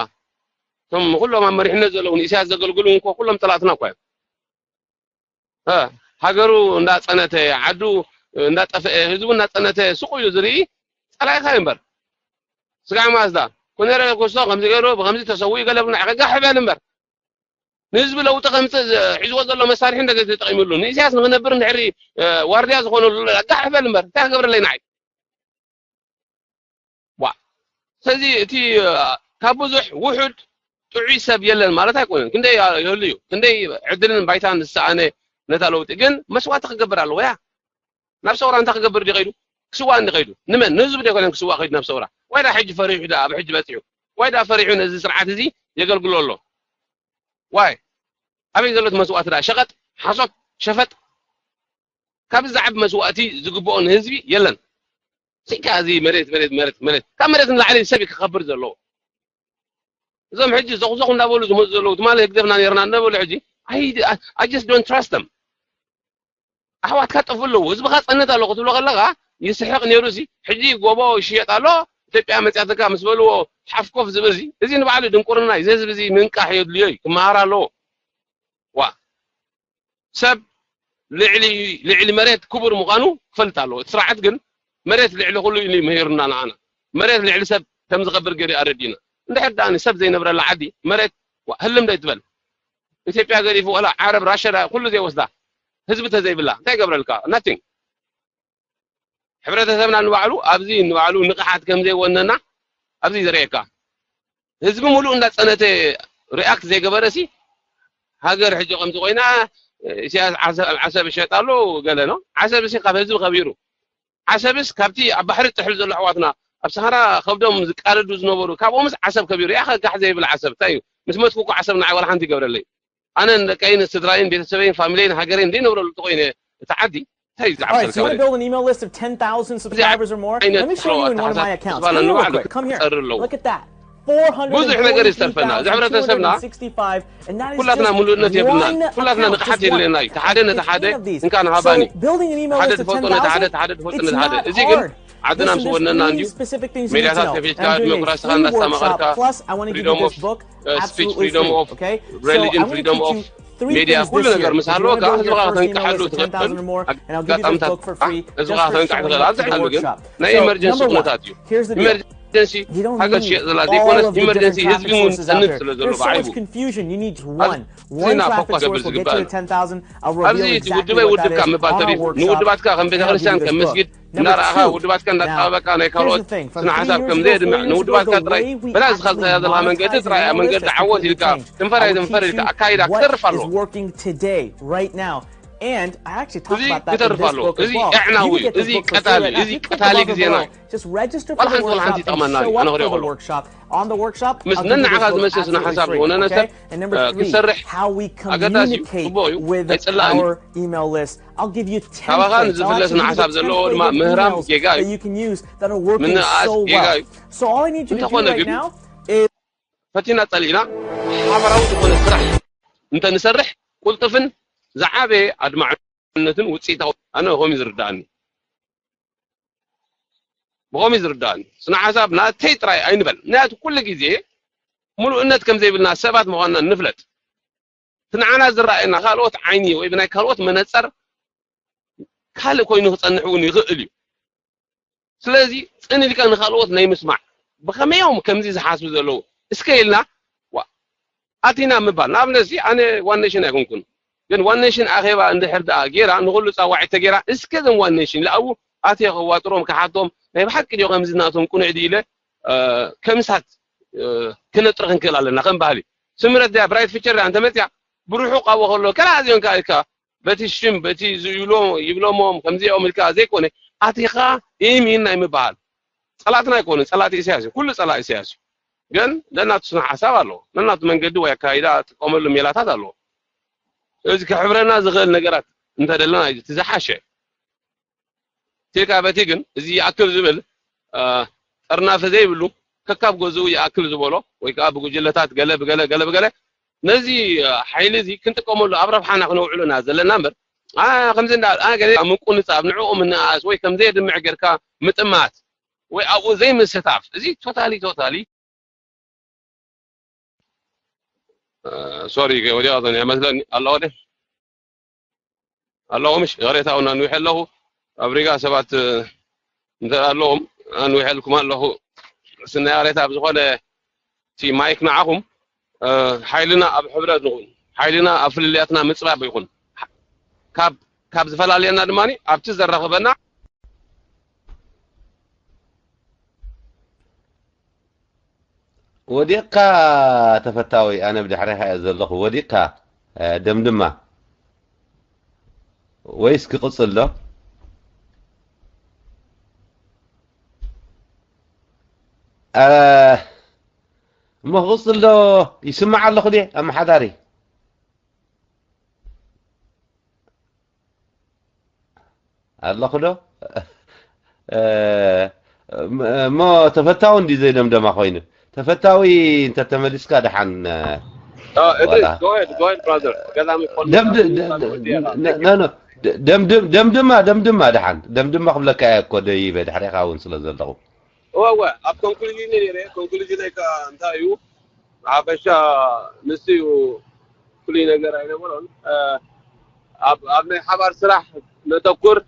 እቶም ኩሎም ኣብ መሪሕነት ዘለዉ ንኢሳያስ ዘገልግሉ እንኮ ኩሎም ፀላእትና እኳ እዮም ሃገሩ እንዳፀነተ ዓዱ እንዳጠፍአ ህዝቡ እንዳፀነተ ሱቁ እዩ ዝርኢ ፀላኢካ እዩ እምበር ስጋዕ ማዝዳ ኮነረ ኩሶ ከምዚ ገይሩ ብከምዚ ተሰዊኡ ገለ ብናዕኸ ጋሕ በል እምበር ንህዝቢ ለውጢ ከምፅእ ሒዝዎ ዘሎ መሳርሒ እንደ ተጠቂምሉ ንኢሳያስ ንክነብር እንድሕሪ ዋርድያ ዝኾነሉ ጋሕ በል እምበር እንታይ ክገብረለይ ንዓይ ዋ ስለዚ እቲ ካብ ብዙሕ ውሑድ ጥዑይ ሰብ የለን ማለት ኣይኮነን ክንደይ ይህሉ እዩ ክንደይ ዕድልን ባይታን ዝሰኣነ ነታ ለውጢ ግን መስዋዕቲ ክገብር ኣለዎ ያ ናብ ሰውራ እንታይ ክገብር ድዩ ከይዱ ክስዋእ እንዲ ከይዱ ንመን ንህዝቢ ዶ ኣይኮነን ክስዋእ ከይዱ ናብ ሰውራ ወይ ዳ ሕጂ ፈሪሑ ዳ ኣብ ሕጂ በፂሑ ወይ ዳ ፈሪሑ ነዚ ስርዓት እዚ የገልግሎ ኣሎ ዋይ ኣበይ ዘሎት መስዋእቲ ዳ ሸቐጥ ሓሶት ሸፈጥ ካብ ዝዓቢ መስዋእቲ ዝግብኦ ንህዝቢ የለን ስካ እዚ መሬት መሬት መሬት መሬት ካብ መሬት ንላዕሊ ሰብ ክኸብር ዘለዎ እዞም ሕጂ ዘኹዘኹ እንዳበሉ ዝመፁ ዘለዉ ትማሊ ህግደፍና ነርና እንዳበሉ ሕጂ I just don't trust them ኣሕዋትካ ጠፉ ኣለዉ ህዝብኻ ፀነት ኣሎ ክትብሎ ከለኻ ይስሕቕ ነይሩ ሲ ሕጂ ጎቦ ይሽየጥ ኣሎ ኢትዮጵያ መፅያትካ ምስ በልዎ ሓፍኮፍ ዝብል እዚ ንባዕሉ ድንቁርና እዩ እዚ ህዝቢ እዚ ምንቃሕ የድልዮ እዩ ክመሃር ኣለዎ ዋ ሰብ ልዕሊ ልዕሊ መሬት ክቡር ምዃኑ ክፈልጥ ኣለዎ እቲ ስርዓት ግን መሬት ልዕሊ ኩሉ ኢሉ መሂሩና ንዓና መሬት ልዕሊ ሰብ ከም ዝኸብር ገይሩ ኣረዲና እንድሕር ደኣ ሰብ ዘይነብረላ ዓዲ መሬት ህልም ዶ ይትበል ኢትዮጵያ ገዲፉ ወላ ዓረብ ራሽያ ኩሉ ዘይወስዳ ህዝቢ ተዘይብላ እንታይ ይገብረልካ nothing ሕብረተሰብና ንባዕሉ ኣብዚ ንባዕሉ ንቕሓት ከም ዘይወነና ኣብዚ ዘርእየካ ህዝቢ ሙሉእ እንዳፀነተ ሪኣክት ዘይገበረሲ ሃገር ሕጂ ከምዚ ኮይና ኢሳያስ ዓሰብ ይሸጥ ኣሎ ገለ ነው። ዓሰብ ሲ ካብ ህዝቢ ከቢሩ ዓሰብስ ካብቲ ኣብ ባሕሪ ጥሕል ዘሎ ኣሕዋትና ኣብ ሰሃራ ከብዶም ዝቃረዱ ዝነበሩ ካብኦምስ ዓሰብ ከቢሩ ያኸ ጋሕ ዘይብል ዓሰብ እንታይ እዩ? ምስ መትኩ እኮ ዓሰብ ንዓይ ዋላ ሓንቲ ይገብረለይ። ኣነን ደቀይን ስድራይን ቤተሰበይን ፋሚለይን ሃገረይን ዘይነብረሉ ተኮይነ እቲ ዓዲ እንታይ እዩ All ዝዓብ right, so you want to ሰልከበለ? Build an email list of ten thousand እዚኣ subscribers or more? Let ዓይነት me show you in one of my ተሓሳስባ accounts. Real ነንባዕሉ quick, come here. ክፀሪ ኣለዎ። Look at that. ብዙሕ ነገር እዩ ዝተርፈና። እዚ ሕብረተሰብና four hundred eighty-five, two hundred sixty-five, and that is ኩላትና just ሙሉእነት የብልናን። one ኩላትና account, ንቕሓት just one. የድልየና እዩ። እቲ ሓደ ነቲ ሓደ እንካ ንሃባኒ። So building an email ሓደ list of ትፈልጦ ነቲ ሓደ፣ ten thousand, እቲ ሓደ ትፈልጦ it's ነቲ ሓደ። Not እዚ ግን hard. ዓድና Listen, ምስ there's ወነና three እንድዩ specific things you need to ሜድያታት know. ከፊትካ I'm doing a ዲሞክራስኻ free እናስተማቐርካ workshop, plus I want you to do this book, absolutely free. Freedom of, okay? So I want you to keep three things. Media, if you want to build your first email list of ten thousand or more, and I'll give you this book for free just for showing up to the workshop. So, number one, here's the deal. You don't need all of the different traffic sources out there. There's so much confusion. You need one. One traffic source will get you to ten thousand. I'll reveal exactly what that is on our workshop. And I'll give you this book. Number two, now, here's the thing. From three years ago, four years ago, the way we actually monetize our email list has completely changed. And I'll teach you what is working today, right now. And I actually talk about that in this book as well. You can get this book for free right now. If you click above the bell, just register for the workshop and show up for the workshop. On the workshop, I'll give you this book absolutely free, okay? And number three, how we communicate with our email list. I'll give you ten traits. I'll give you the ten perfect emails that you can use that are working so well. So all I need you to do right now is ፈቲና ጸሊእና ሓባራዊ ዝኾነ ስራሕ እንተ ንሰርሕ ቁልጥፍን ዝዓበየ ኣድማዕነትን ውፅኢታዊ ኣነ ከምኡ ዝርዳእኒ ብኸምኡ ዝርዳእኒ ስነ ሓሳብ ናተይ ጥራይ ኣይንበል ምክንያቱ ኩሉ ግዜ ሙሉእነት ከም ዘይብልና ሰባት ምዃንና ንፍለጥ እቲ ንዓና ዝረኣየና ካልኦት ዓይኒ ወይ ብናይ ካልኦት መነፀር ካልእ ኮይኑ ክፀንሕ እውን ይኽእል እዩ ስለዚ ፅን ኢልካ ንካልኦት ናይ ምስማዕ ብከመዮም ከምዚ ዝሓስቡ ዘለዉ እስከ ኢልና ኣቲና ምባል ንኣብነት እዚ ኣነ ዋን ኔሽን ኣይኮንኩን ግን ዋን ኔሽን ኣኼባ እንድሕር ደኣ ጌራ ንኩሉ ፃዋዒት ተጌራ እስከ ዘም ዋን ኔሽን ለኣው ኣትየ ከዋጥሮም ክሓቶም ናይ ብሓቂ ድዮ ከምዚ ናቶም ቁኑዕ ድኢለ ከምሳት ክነጥሪ ክንክእል ኣለና ከም ባህሊ ስምረት ድያ ብራይት ፊቸር ድያ እንተመፅያ ብርሑቕ ኣብኡ ከሎ ከላ እዚኦም ከዓ ኢልካ በቲ ሽም በቲ ይብሎሞም ከምዚኦም ኢልካ ዘይኮነ ኣቲኻ ኢሚን ናይ ምበሃል ፀላእትና ኣይኮነ ፀላእቲ ኢሳያስ እዩ ኩሉ ፀላእ ኢሳያስ እዩ ግን ለናቱ ስነ ሓሳብ ኣለዎ ለናቱ መንገዲ ወይ ኣካይዳ ጥቀመሉ ሜላታት ኣለዎ እዚ ክሕብረና ዝኽእል ነገራት እንተደለና እዩ እቲ ዝሓሸ ቴካ በቲ ግን እዚ ይኣክል ዝብል ጠርናፈ ዘይብሉ ከካብ ገዝኡ ይኣክል ዝበሎ ወይ ከዓ ብጉጅለታት ገለ ብገለ ገለ ብገለ ነዚ ሓይሊ እዚ ክንጥቀመሉ ኣብ ረብሓና ክነውዕሉና ዘለና እምበር ከምዚ እንዳ ገለ ምቁንጻብ ንዕኡ ምንኣስ ወይ ከም ዘየድምዕ ጌርካ ምጥማት ወይ ኣብኡ ዘይምስታፍ እዚ ቶታሊ ቶታሊ ሶሪ ወዲያ ዞን ይመስለኒ ኣለዎ ደ ኣለዎ ምሽ ይቕሬታ እውን ኣንዊሐ ኣለኹ ኣብ ሪጋ ሰባት እንተ ኣለዎም ኣንዊሐልኩም ኣለኹ ስና ይቕሬታ ብዝኾነ እቲ ማይክ ንዓኹም ሓይልና ኣብ ሕብረት ንኹን ሓይልና ኣብ ፍልልያትና ምፅባብ ይኹን ካብ ካብ ዝፈላልየና ድማ ኣብቲ ዘራኽበና ወዲቕካ ተፈታዊ ኣነ ብድሕሬኻ እየ ዘለኹ ወዲቕካ ደምድማ ወይስ ክቕፅል ዶ እሞ ክቕፅል ዶ ይስማዕ ኣለኹ ድየ ኣመሓዳሪ ኣለኹ ዶ እሞ ተፈታዊ እንዲ ዘይደምደማ ኮይኑ ተፈታዊ እንተተመሊስካ ደሓን ደምድማ ደምድማ ደሓን ደምድማ ክብለካ እየ እኮ ደይበ ድሕሪኻ እውን ስለ ዘለኹ እወ እወ ኣብ ኮንክሉዥን ነይረ ኮንክሉዥን ከ እንታይ እዩ ሓፈሻ ንሱ እዩ ፍሉይ ነገር ኣይነበሮን ኣብ ናይ ሓባር ስራሕ ነተኩር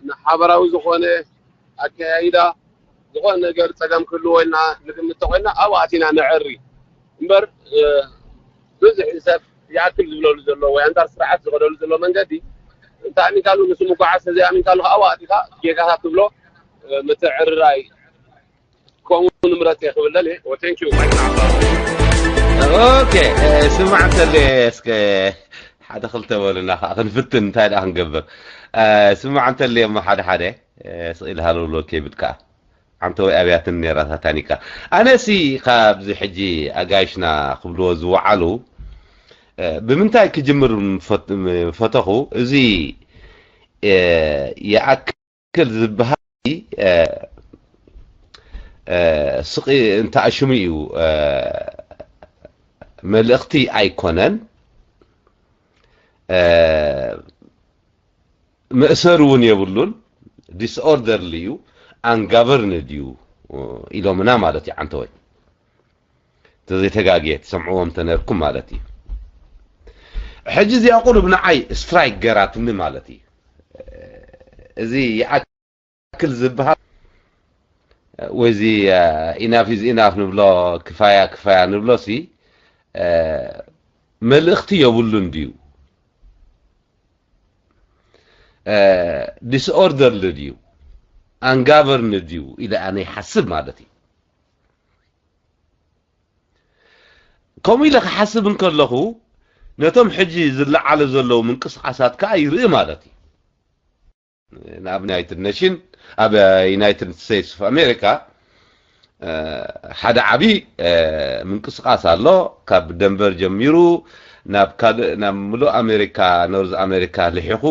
ንሓበራዊ ዝኾነ ኣከያይዳ ዝኾነ ነገር ፀገም ክህልዎ ኢልና ንግምት ተኮይና ኣብኡ ኣቲና ነዐሪ እምበር ብዙሕ ሰብ ይኣክል ዝብለሉ ዘሎ ወይ ኣንፃር ስርዓት ዝኸደሉ ዘሎ መንገዲ እንተ ኣሚንካሉ ንሱ ምጓዓዝ ተዘይኣሚንካሉ ኣብኡ ኣቲካ ጌጋታት ትብሎ ምትዕርራይ ከምኡ ንምረፅ እየ ክብል ደልየ። Thank you. ማይክ ንዓኻ። ኦኬ፣ ስማዕ እንተለ እስከ ሓደ ክልተ በሉና ከዓ ክንፍትን እንታይ ደኣ ክንገብር። ስማዕ እንተለ እሞ ሓደ ሓደ ስቕ ኢልካ ሃለውለው ከይብል ከዓ ዓንተወይ ኣብያትን ነይራታ ታኒካ። ኣነሲ ካብዚ ሕጂ ኣጋይሽና ክብልዎ ዝወዓሉ ብምንታይ ክጅምር ፈተኹ? እዚ ይኣክል ዝበሃል ስቕ እንተኣሽሙ እዩ፣ መልእኽቲ ኣይኮነን፣ መእሰሪ እውን የብሉን፣ disorderly እዩ፣ ungoverned እዩ ኢሎምና ማለት እዩ። ዓንተወይ እንተዘይተጋግየ ትሰምዕዎም ተነርኩም ማለት እዩ። ሕጂ እዚኣ ቁሩብ ንዓይ strike ገራትኒ ማለት እዩ። እዚ ይኣክል ዝበሃል ወይ እዚ enough is enough ንብሎ፣ ክፋያ ክፋያ ንብሎ ሲ መልእኽቲ የብሉን ድዩ? Disorderly ድዩ? Ungoverned ድዩ ኢለ ኣነ ይሓስብ ማለት እዩ። ከምኡ ኢለ ክሓስብ እንከለኹ ነቶም ሕጂ ዝለዓሉ ዘለዉ ምንቅስቃሳት ከዓ ይርኢ ማለት እዩ። ንኣብነት ዩናይትድ ኔሽን ኣብ ዩናይትድ ስቴትስ ኦፍ ኣሜሪካ ሓደ ዓብዪ ምንቅስቃስ ኣሎ። ካብ ደንቨር ጀሚሩ ናብ ካልእ ናብ ምሉእ ኣሜሪካ፣ ኖርዝ ኣሜሪካ ልሒኹ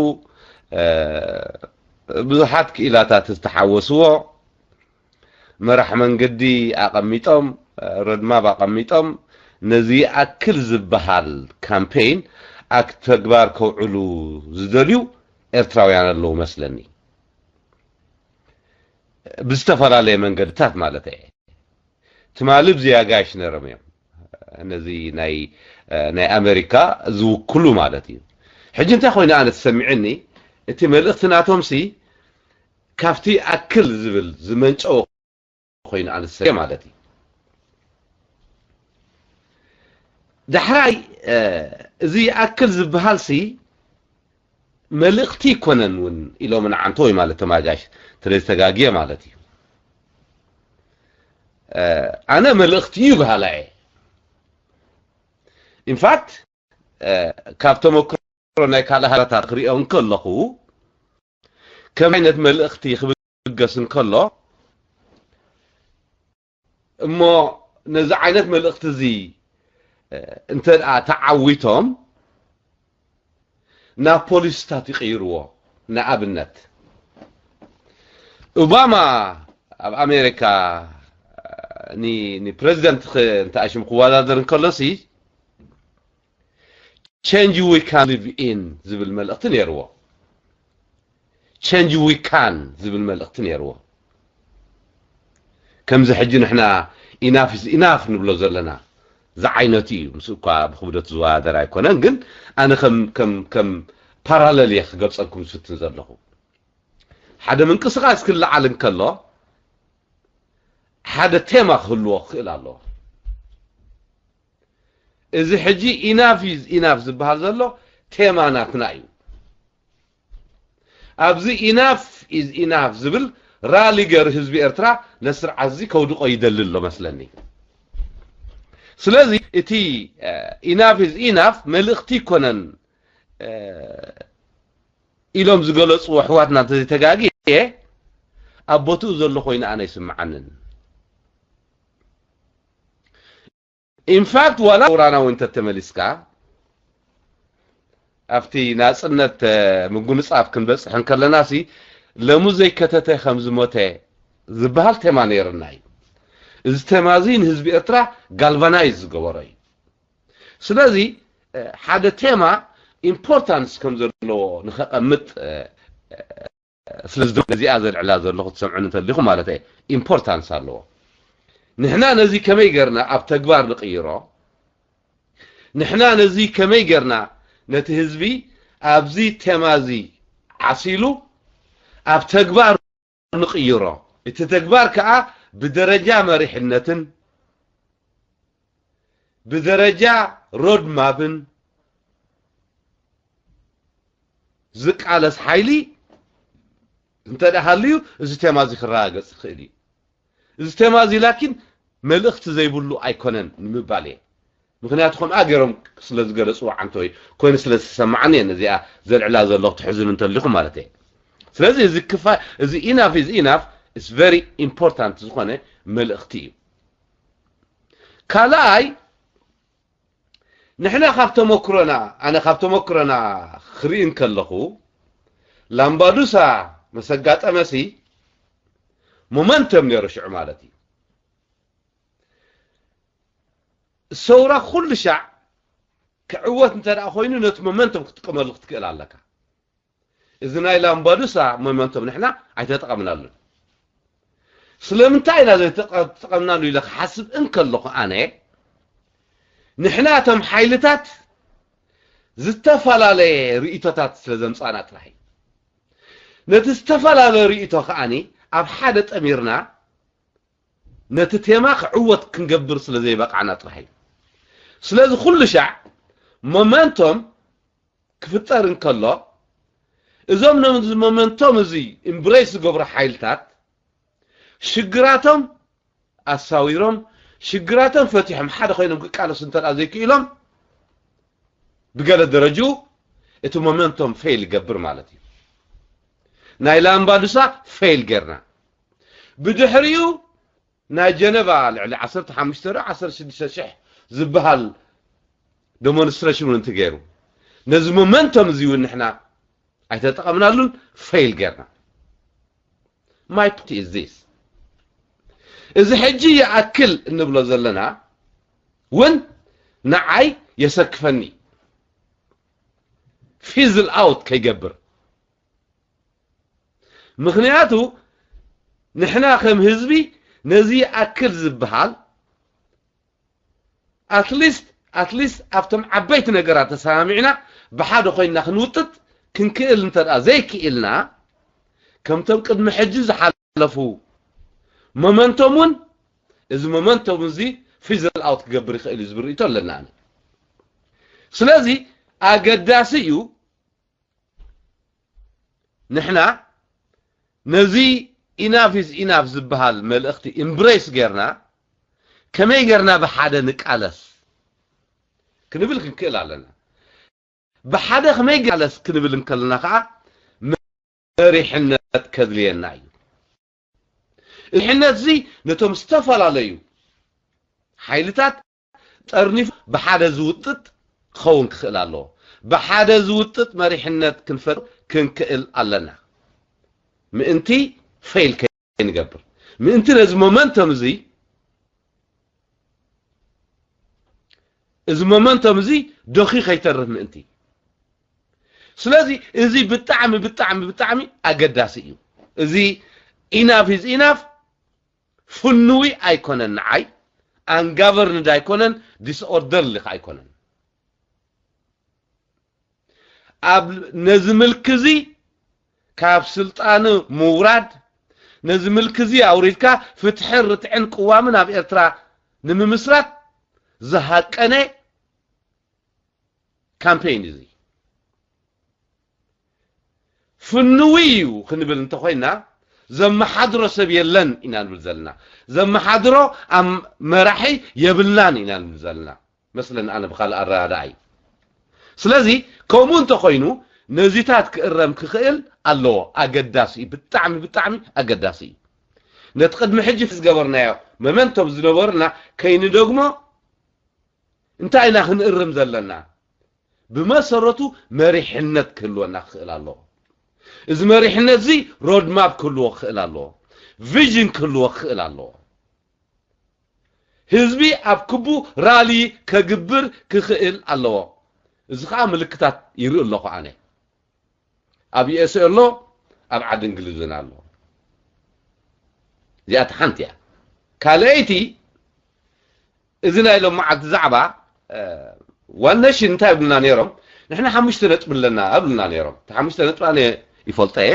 ብዙሓት ክኢላታት ዝተሓወስዎ መራሕ መንገዲ ኣቐሚጦም፣ ሮድማፕ ኣቐሚጦም ነዚ ይኣክል ዝበሃል ካምፔይን ኣብ ተግባር ከውዕሉ ዝደልዩ ኤርትራውያን ኣለዉ መስለኒ። ብዝተፈላለየ መንገድታት ማለት እየ። ትማሊ ብዚ ኣጋይሽ ነይሮም እዮም ነዚ ናይ ናይ ኣሜሪካ ዝውክሉ ማለት እዩ። ሕጂ እንታይ ኮይኑ ኣነ ተሰሚዕኒ፣ እቲ መልእኽቲ ናቶም ሲ ካብቲ ኣክል ዝብል ዝመንጨወ ኮይኑ ኣነ ተሰሚዐ ማለት እዩ። ዳሕራይ እዚ ኣክል ዝበሃል ሲ መልእኽቲ ይኮነን እውን ኢሎም ንዓንተ ወይ ማለት ተማጋሽ ተለዝተጋግየ ማለት እዩ። ኣነ መልእኽቲ እዩ በሃላ እየ። ኢንፋክት ካብ ተመክሮ ናይ ካልእ ሃገራት ክሪኦ እንከለኹ ከም ዓይነት መልእኽቲ ክብገስ እንከሎ እሞ ነዚ ዓይነት መልእኽቲ እዚ እንተ ደኣ ተዓዊቶም ናብ ፖሊስታት ይቕይርዎ። ንኣብነት ኦባማ ኣብ ኣሜሪካ ንፕሬዚደንት እንተኣሽሙ ክወዳደር እንከሎሲ change we can live in ዝብል መልእኽቲ ነይርዎ። change we can ዝብል መልእኽቲ ነይርዎ። ከምዚ ሕጂ ንሕና enough is enough ንብሎ ዘለና ዝዓይነቱ እዩ። ምስ እኳ ብክብደት ዝወዳደር ኣይኮነን፣ ግን ኣነ ከም ከም ከም ፓራለል እየ ክገልጸልኩም ዝፍትን ዘለኹ። ሓደ ምንቅስቃስ ክለዓል እንከሎ ሓደ ቴማ ክህልዎ ክኽእል ኣለዎ። እዚ ሕጂ enough is enough ዝበሃል ዘሎ ቴማ ናትና እዩ። ኣብዚ enough is enough ዝብል ራሊ ገይሩ ህዝቢ ኤርትራ ነስርዓት እዚ ከውድቆ ይደሊ ኣሎ መስለኒ። ስለዚ እቲ enough is enough መልእኽቲ ይኮነን ኢሎም ዝገለፅዎ ኣሕዋትና እንተዘይተጋግየ ኣብ ቦትኡ ዘሎ ኮይኑ ኣነ ኣይስምዓንን። ኢንፋክት ዋላ ውራና እውን እንተተመሊስካ ኣብቲ ናፅነት ምጉንፃፍ ክንበፅሕ እንከለና ሲ ለሙ ዘይከተተ ከም ዝሞተ ዝበሃል ቴማ ነይርና እዩ። እዚ ቴማ እዚ ንህዝቢ ኤርትራ ጋልቫናይዝ ዝገበሮ እዩ። ስለዚ ሓደ ቴማ ኢምፖርታንስ ከም ዘለዎ ንኸቐምጥ ስለ ዝደሊ ነዚኣ ዘልዕላ ዘለኹ ትሰምዑኒ እንተሊኹም ማለት እየ። ኢምፖርታንስ ኣለዎ። ንሕና ነዚ ከመይ ገርና ኣብ ተግባር ንቕይሮ? ንሕና ነዚ ከመይ ገርና ነቲ ህዝቢ ኣብዚ ቴማ እዚ ዓሲሉ ኣብ ተግባር ንቕይሮ? እቲ ተግባር ከዓ ብደረጃ መሪሕነትን ብደረጃ ሮድማፕን ዝቃለስ ሓይሊ እንተ ደኣ ሃልዩ እዚ ቴማ እዚ ክረጋገጽ ይኽእል እዩ። እዚ ቴማ እዚ ላኪን መልእኽቲ ዘይብሉ ኣይኮነን ንምባል እየ። ምኽንያቱ ከምኣ ገይሮም ስለ ዝገለፅዎ ዓንተወይ ኮይኑ ስለ ዝተሰማዓኒ እየ ነዚኣ ዘልዕላ ዘለኹ ትሕዝን እንተሊኹ ማለት እየ። ስለዚ እዚ ክፋ እዚ ኢናፍ ኢዝ ኢናፍ ኢስ ቨሪ ኢምፖርታንት ዝኾነ መልእኽቲ እዩ። ካልኣይ ንሕና ካብ ተመክሮና ኣነ ካብ ተመክሮና ክርኢ እንከለኹ ላምባዱሳ መሰጋጠመሲ ሞመንተም ነይሩ ሽዑ ማለት እዩ። ሰውራ ኩሉ ሻዕ ክዕወት እንተ ደኣ ኮይኑ ነቲ ሞመንቶም ክትጥቀመሉ ክትክእል ኣለካ። እዚ ናይ ላምባዱሳ ሞመንቶም ንሕና ኣይተጠቐምናሉን። ስለምንታይ ኢና ዘይተጠቐምናሉ ኢለ ክሓስብ እንከለኹ ኣነ ንሕና እቶም ሓይልታት ዝተፈላለየ ርእይቶታት ስለ ዘምፃና ጥራሕ እዩ። ነቲ ዝተፈላለየ ርእይቶ ከዓኒ ኣብ ሓደ ጠሚርና ነቲ ቴማ ክዕወት ክንገብር ስለ ዘይበቃዕና ጥራሕ እዩ። ስለዚ ኩሉ ሻዕ ሞመንቶም ክፍጠር እንከሎ እዞም ነዚ ሞመንቶም እዚ ኢምብሬስ ዝገብሩ ሓይልታት ሽግራቶም ኣሳዊሮም ሽግራቶም ፈቲሖም ሓደ ኮይኖም ክቃለሱ እንተ ዘይክኢሎም ብገለ ደረጅኡ እቲ ሞመንቶም ፌል ይገብር ማለት እዩ። ናይ ላምባዱሳ ፌል ጌርና ብድሕሪኡ ናይ ጀነቫ ልዕሊ ዓሰርተ ሓሙሽተ ዶ ዓሰርተ ሽዱሽተ ሽሕ ዝበሃል ደሞንስትሬሽን እውን እንተገይሩ ነዚ ሞመንቶም እዚ እውን ንሕና ኣይተጠቐምናሉን ፌል ጌርና። My point is this እዚ ሕጂ ይኣክል እንብሎ ዘለና እውን ንዓይ የሰክፈኒ ፊዝል ኣውት ከይገብር ምኽንያቱ ንሕና ከም ህዝቢ ነዚ ይኣክል ዝበሃል ኣትሊስት ኣትሊስት ኣብቶም ዓበይቲ ነገራት ተሰማሚዕና ብሓደ ኮይንና ክንውጥጥ ክንክእል እንተ ዘይክኢልና ከምቶም ቅድሚ ሕጂ ዝሓለፉ ሞመንቶም እውን እዚ ሞመንቶም እዚ ፊዘል ኣውት ክገብር ይኽእል እዩ ዝብል ርእይቶ ኣለና ኣነ ስለዚ ኣገዳሲ እዩ ንሕና ነዚ ኢናፍ ኢዝ ኢናፍ ዝበሃል መልእኽቲ ኢምብሬስ ጌርና ከመይ ጌርና ብሓደ ንቃለስ ክንብል ክንክእል ኣለና። ብሓደ ከመይ ቃለስ ክንብል እንከለና ከዓ መሪሕነት ከድልየና እዩ። መሪሕነት እዚ ነቶም ዝተፈላለዩ ሓይልታት ጠርኒፉ ብሓደ ዝውጥጥ ክኸውን ክኽእል ኣለዎ። ብሓደ ዝውጥጥ መሪሕነት ክንፈጥር ክንክእል ኣለና። ምእንቲ ፌል ከይንገብር፣ ምእንቲ ነዚ ሞመንተም እዚ እዚ ሞመንተም እዚ ዶኺ ከይተርፍ ምእንቲ። ስለዚ እዚ ብጣዕሚ ብጣዕሚ ብጣዕሚ ኣገዳሲ እዩ። እዚ ኢናፍ ኢዝ ኢናፍ ፍኑዊ ኣይኮነን ንዓይ ኣንጋቨርንድ ኣይኮነን ዲስኦርደርሊ ኣይኮነን ኣብ ነዚ ምልኪ እዚ ካብ ስልጣኑ ምውራድ ነዚ ምልኪ እዚ ኣውሪድካ ፍትሕን ርትዕን ቅዋምን ኣብ ኤርትራ ንምምስራት ዝሃቀነ ካምፔይን እዚ ፍንዊ እዩ ክንብል እንተኮይና ዘመሓድሮ ሰብ የለን ኢና ንብል ዘለና ዘመሓድሮ ኣብ መራሒ የብልናን ኢና ንብል ዘለና መስለኒ ኣነ ብካልእ ኣረዳድኣ እዩ ስለዚ ከምኡ እንተኮይኑ ነዚታት ክእረም ክኽእል ኣለዎ ኣገዳሲ እዩ ብጣዕሚ ብጣዕሚ ኣገዳሲ እዩ ነቲ ቅድሚ ሕጂ ዝገበርናዮ መመንቶም ዝነበሩና ከይንደግሞ እንታይ ኢና ክንእርም ዘለና ብመሰረቱ መሪሕነት ክህልወና ክኽእል ኣለዎ። እዚ መሪሕነት እዚ ሮድማፕ ክህልዎ ክኽእል ኣለዎ። ቪዥን ክህልዎ ክኽእል ኣለዎ። ህዝቢ ኣብ ክቡ ራሊ ከግብር ክኽእል ኣለዎ። እዚ ከዓ ምልክታት ይርኢ ኣለኹ ኣነ። ኣብ ዩኤስኤ ኣሎ፣ ኣብ ዓዲ እንግሊዝን ኣሎ። እዚኣ እቲ ሓንቲ እያ። ካልኣይቲ እዚ ናይ ሎም መዓልቲ ዛዕባ ዋን ነሽን እንታይ ይብሉና ነይሮም ንሕና ሓሙሽተ ነጥቢ ኣለና ኣብሉና ነይሮም እቲ ሓሙሽተ ነጥቢ ኣነ ይፈልጦ እየ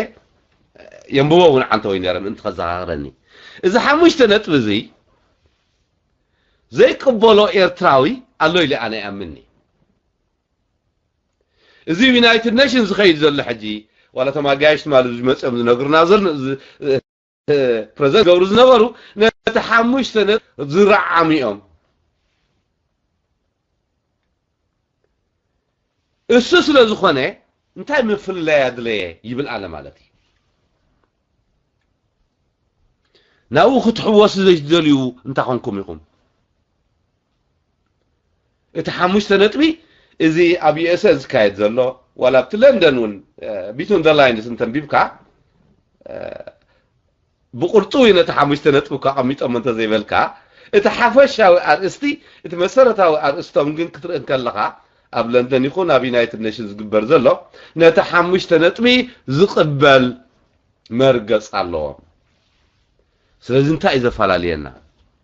የንብቦ እውን ዓንተ ወይ ነይረ ምእንቲ ከዘኻኽረኒ እዚ ሓሙሽተ ነጥቢ እዚ ዘይቅበሎ ኤርትራዊ ኣሎ ኢለ ኣነ ይኣምንኒ እዚ ዩናይትድ ኔሽን ዝኸይድ ዘሎ ሕጂ ዋላ ተማጋየሽ ትማል ዝመፅኦም ዝነግርና ዘሎ ፕረዘንት ገብሩ ዝነበሩ ነቲ ሓሙሽተ ነጥቢ ዝረዓሙ እዮም። እሱ ስለ ዝኾነ እንታይ ምፍልላይ ኣድለየ ይብል ኣነ ማለት እዩ። ናብኡ ክትሕወሱ ዘይትደልዩ እንታይ ኮንኩም ኢኹም? እቲ ሓሙሽተ ነጥቢ እዚ ኣብ ዩ ኤስ ኤ ዝካየድ ዘሎ ዋላ ኣብቲ ለንደን እውን ቢቱን ደ ላይንስ እንተንቢብካ ብቕርጹ እዩ ነቲ ሓሙሽተ ነጥቢ እኳ ኣቐሚጦሞ እንተዘይበልካ፣ እቲ ሓፈሻዊ ኣርእስቲ፣ እቲ መሰረታዊ ኣርእስቶም ግን ክትርኢ እንከለኻ፣ ኣብ ለንደን ይኹን ኣብ ዩናይትድ ኔሽንስ ዝግበር ዘሎ፣ ነቲ ሓሙሽተ ነጥቢ ዝቕበል መርገጽ ኣለዎም። ስለዚ እንታይ እዩ ዘፈላልየና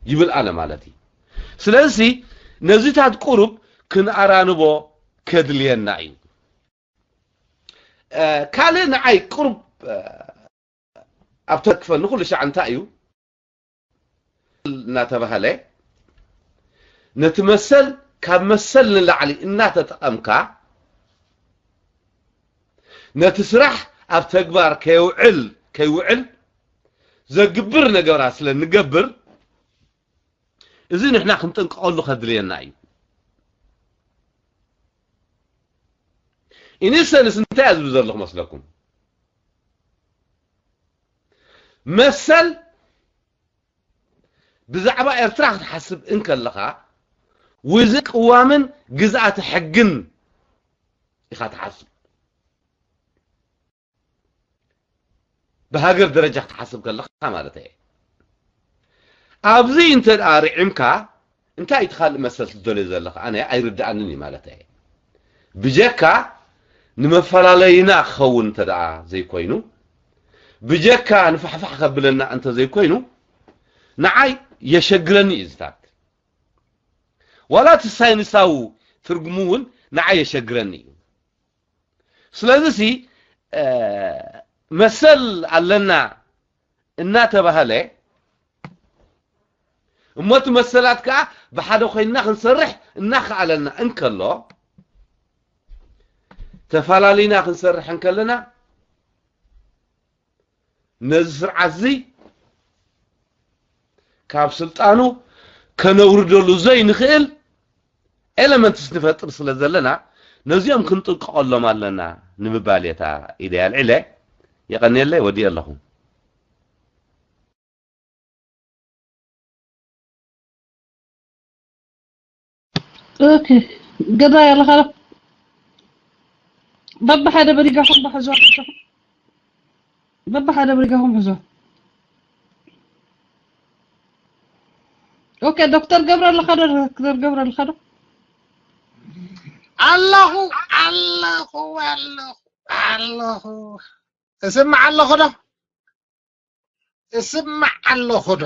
ይብል ኣነ ማለት እዩ። ስለዚ ነዚታት ቁሩብ ክንኣራንቦ ከድልየና እዩ። ካልእ ንዓይ ቁሩብ ኣብ ተክፈ ንኹሉ ሻዕ እንታይ እዩ እናተባህለ ነቲ መሰል ካብ መሰል ንላዕሊ እናተጠቐምካ ነቲ ስራሕ ኣብ ተግባር ከየውዕል ከይውዕል ዘግብር ነገራት ስለ ንገብር እዚ ንሕና ክንጥንቀቐሉ ከድልየና እዩ። ኢንሰንስ እንታይ እያ ዝብል ዘለኹ መስለኩም? መሰል ብዛዕባ ኤርትራ ክትሓስብ እንከለኻ ውዚ ቅዋምን ግዝኣተ ሕግን ኢኻ ትሓስብ። ብሃገር ደረጃ ክትሓስብ ከለኻ ማለት እየ። ኣብዚ እንተ ደኣ ርዒምካ እንታይ እቲ ካልእ መሰል ትደልዮ ዘለኻ ኣነ ኣይርድኣንን እዩ ማለት እየ። ብጀካ ንመፈላለይና ክኸውን እንተ ደኣ ዘይኮይኑ ብጀካ ንፋሕፋሕ ከብለና እንተ ዘይኮይኑ ንዓይ የሸግረኒ እዩ ዝታት ዋላ እቲ ሳይንሳዊ ትርጉሙ እውን ንዓይ የሸግረኒ እዩ። ስለዚ ሲ መሰል ኣለና እናተባህለ እሞ እቲ መሰላት ከዓ ብሓደ ኮይንና ክንሰርሕ እናኸኣለና እንከሎ ተፈላለይና ክንሰርሕ እንከለና ነዚ ስርዓት እዚ ካብ ስልጣኑ ከነውርደሉ ዘይንኽእል ኤለመንትስ ንፈጥር ስለ ዘለና ነዚኦም ክንጥንቀቐሎም ኣለና ንምባል እየ እታ ኢደይ ኣልዒለ። የቐንየለይ፣ ወዲኤ ኣለኹ። ኦኬ፣ ገዛ ያለኻ ዶ? በብሓደ በሪጋኹም ብሕዞ ኣለኹም። በብሓደ በሪጋኹም ሕዞ። ኦኬ፣ ዶክተር ገብረ ኣለኻ ዶ? ዶክተር ገብረ ኣለኻ ዶ? ኣለኹ ኣለኹ ኣለኹ ኣለኹ። እስምዕ ኣለኹ ዶ? እስምዕ ኣለኹ ዶ?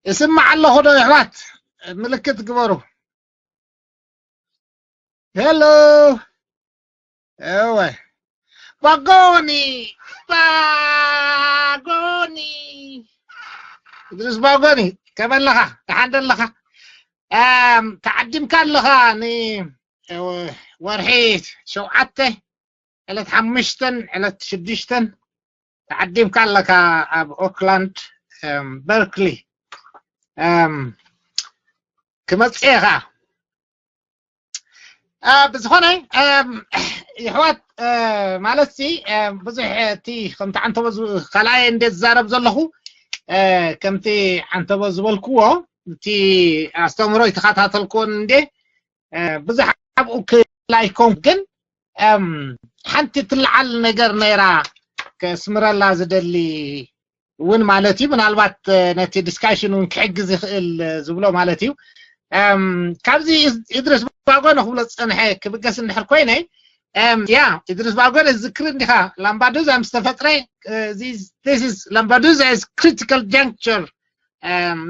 እስምዕ ኣለኹ ዶ? የሕዋት ምልክት ግበሩ። ሄሎ። እወ። ባጎኒ፣ ባጎኒ። እድሪስ ባጎኒ፣ ከመይ ኣለኻ? ደሓን ዶ ኣለኻ? እም፣ ተዓዲምካ ኣለኻ ን ወርሒ ሸውዓተ ዕለት ሓሙሽተን ዕለት ሽዱሽተን ተዓዲምካ ኣለካ ኣብ ኦክላንድ በርክሊ ክመፅእ ኢኻ። ብዝኾነ ይሕዋት ማለት ሲ ብዙሕ እቲ ከምቲ ዓንተቦ ካልኣየ እንደ ዝዛረብ ዘለኹ ከምቲ ዓንተቦ ዝበልክዎ እቲ ኣስተምህሮ ይተኸታተልክዎን እንደ ብዙሕ ኣብኡ ክላ ኣይኮንኩ ግን ሓንቲ ትለዓል ነገር ነይራ ከስምረላ ዝደሊ እውን ማለት እዩ ምናልባት ነቲ ዲስካሽን እውን ክሕግዝ ይኽእል ዝብሎ ማለት እዩ ካብዚ ኢድሪስ ባጎ ንክብሎ ዝፀንሐ ክብገስ እንድሕር ኮይነ ያ ኢድሪስ ባጎ ዝክር እንዲኻ ላምባዱዛ ምስ ተፈጥረ ላምባዱዛ is critical juncture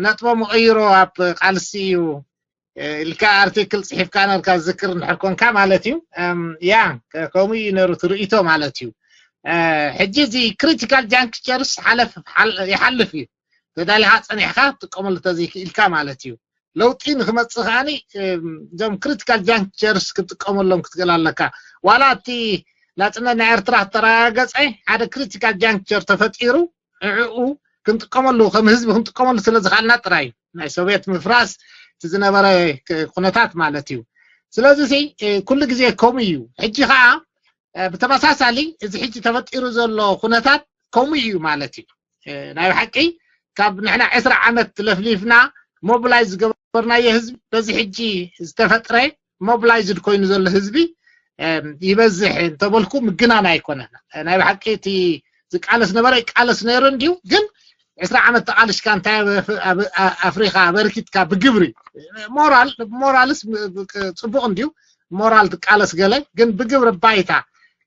ነጥቦ መቐይሮ ኣብ ቃልሲ እዩ ኢልካ ኣርቲክል ፅሒፍካ ነርካ ዝክር እንድሕር ኮንካ ማለት እዩ ያ ከምኡ እዩ ነሩ ትርእይቶ ማለት እዩ ሕጂ እዚ critical junctures ሓለፍ ይሓልፍ እዩ ተዳሊኻ ፀኒሕካ ትጥቀመሉ ተዘይክኢልካ ማለት እዩ ለውጢ ንክመፅእ ከዓኒ እዞም critical junctures ክትጥቀመሎም ክትክእል ኣለካ ዋላ እቲ ናፅነት ናይ ኤርትራ ተረጋገፀ ሓደ ክሪቲካል ጃንክቸር ተፈጢሩ ዕኡ ክንጥቀመሉ ከም ህዝቢ ክንጥቀመሉ ስለ ዝኽኣልና ጥራይ እዩ። ናይ ሶቪየት ምፍራስ እቲ ዝነበረ ኩነታት ማለት እዩ። ስለዚ ኩሉ ግዜ ከምኡ እዩ። ሕጂ ከዓ ብተመሳሳሊ እዚ ሕጂ ተፈጢሩ ዘሎ ኩነታት ከምኡ እዩ ማለት እዩ። ናይ ብሓቂ ካብ ንሕና ዕስራ ዓመት ለፍሊፍና ሞብላይዝ ዝገበርናዮ ህዝቢ በዚ ሕጂ ዝተፈጥረ ሞብላይዝድ ኮይኑ ዘሎ ህዝቢ ይበዝሕ እንተበልኩ ምግናን ኣይኮነን። ናይ ብሓቂ እቲ ዝቃለስ ነበረ ይቃለስ ነይሩ እንዲዩ፣ ግን ዕስራ ዓመት ተቃልሽካ እንታይ ኣብ ኣፍሪካ ኣበርኪትካ ብግብሪ ሞራል ሞራልስ ጽቡቅ እንዲዩ፣ ሞራል ትቃለስ ገለ ግን ብግብሪ ባይታ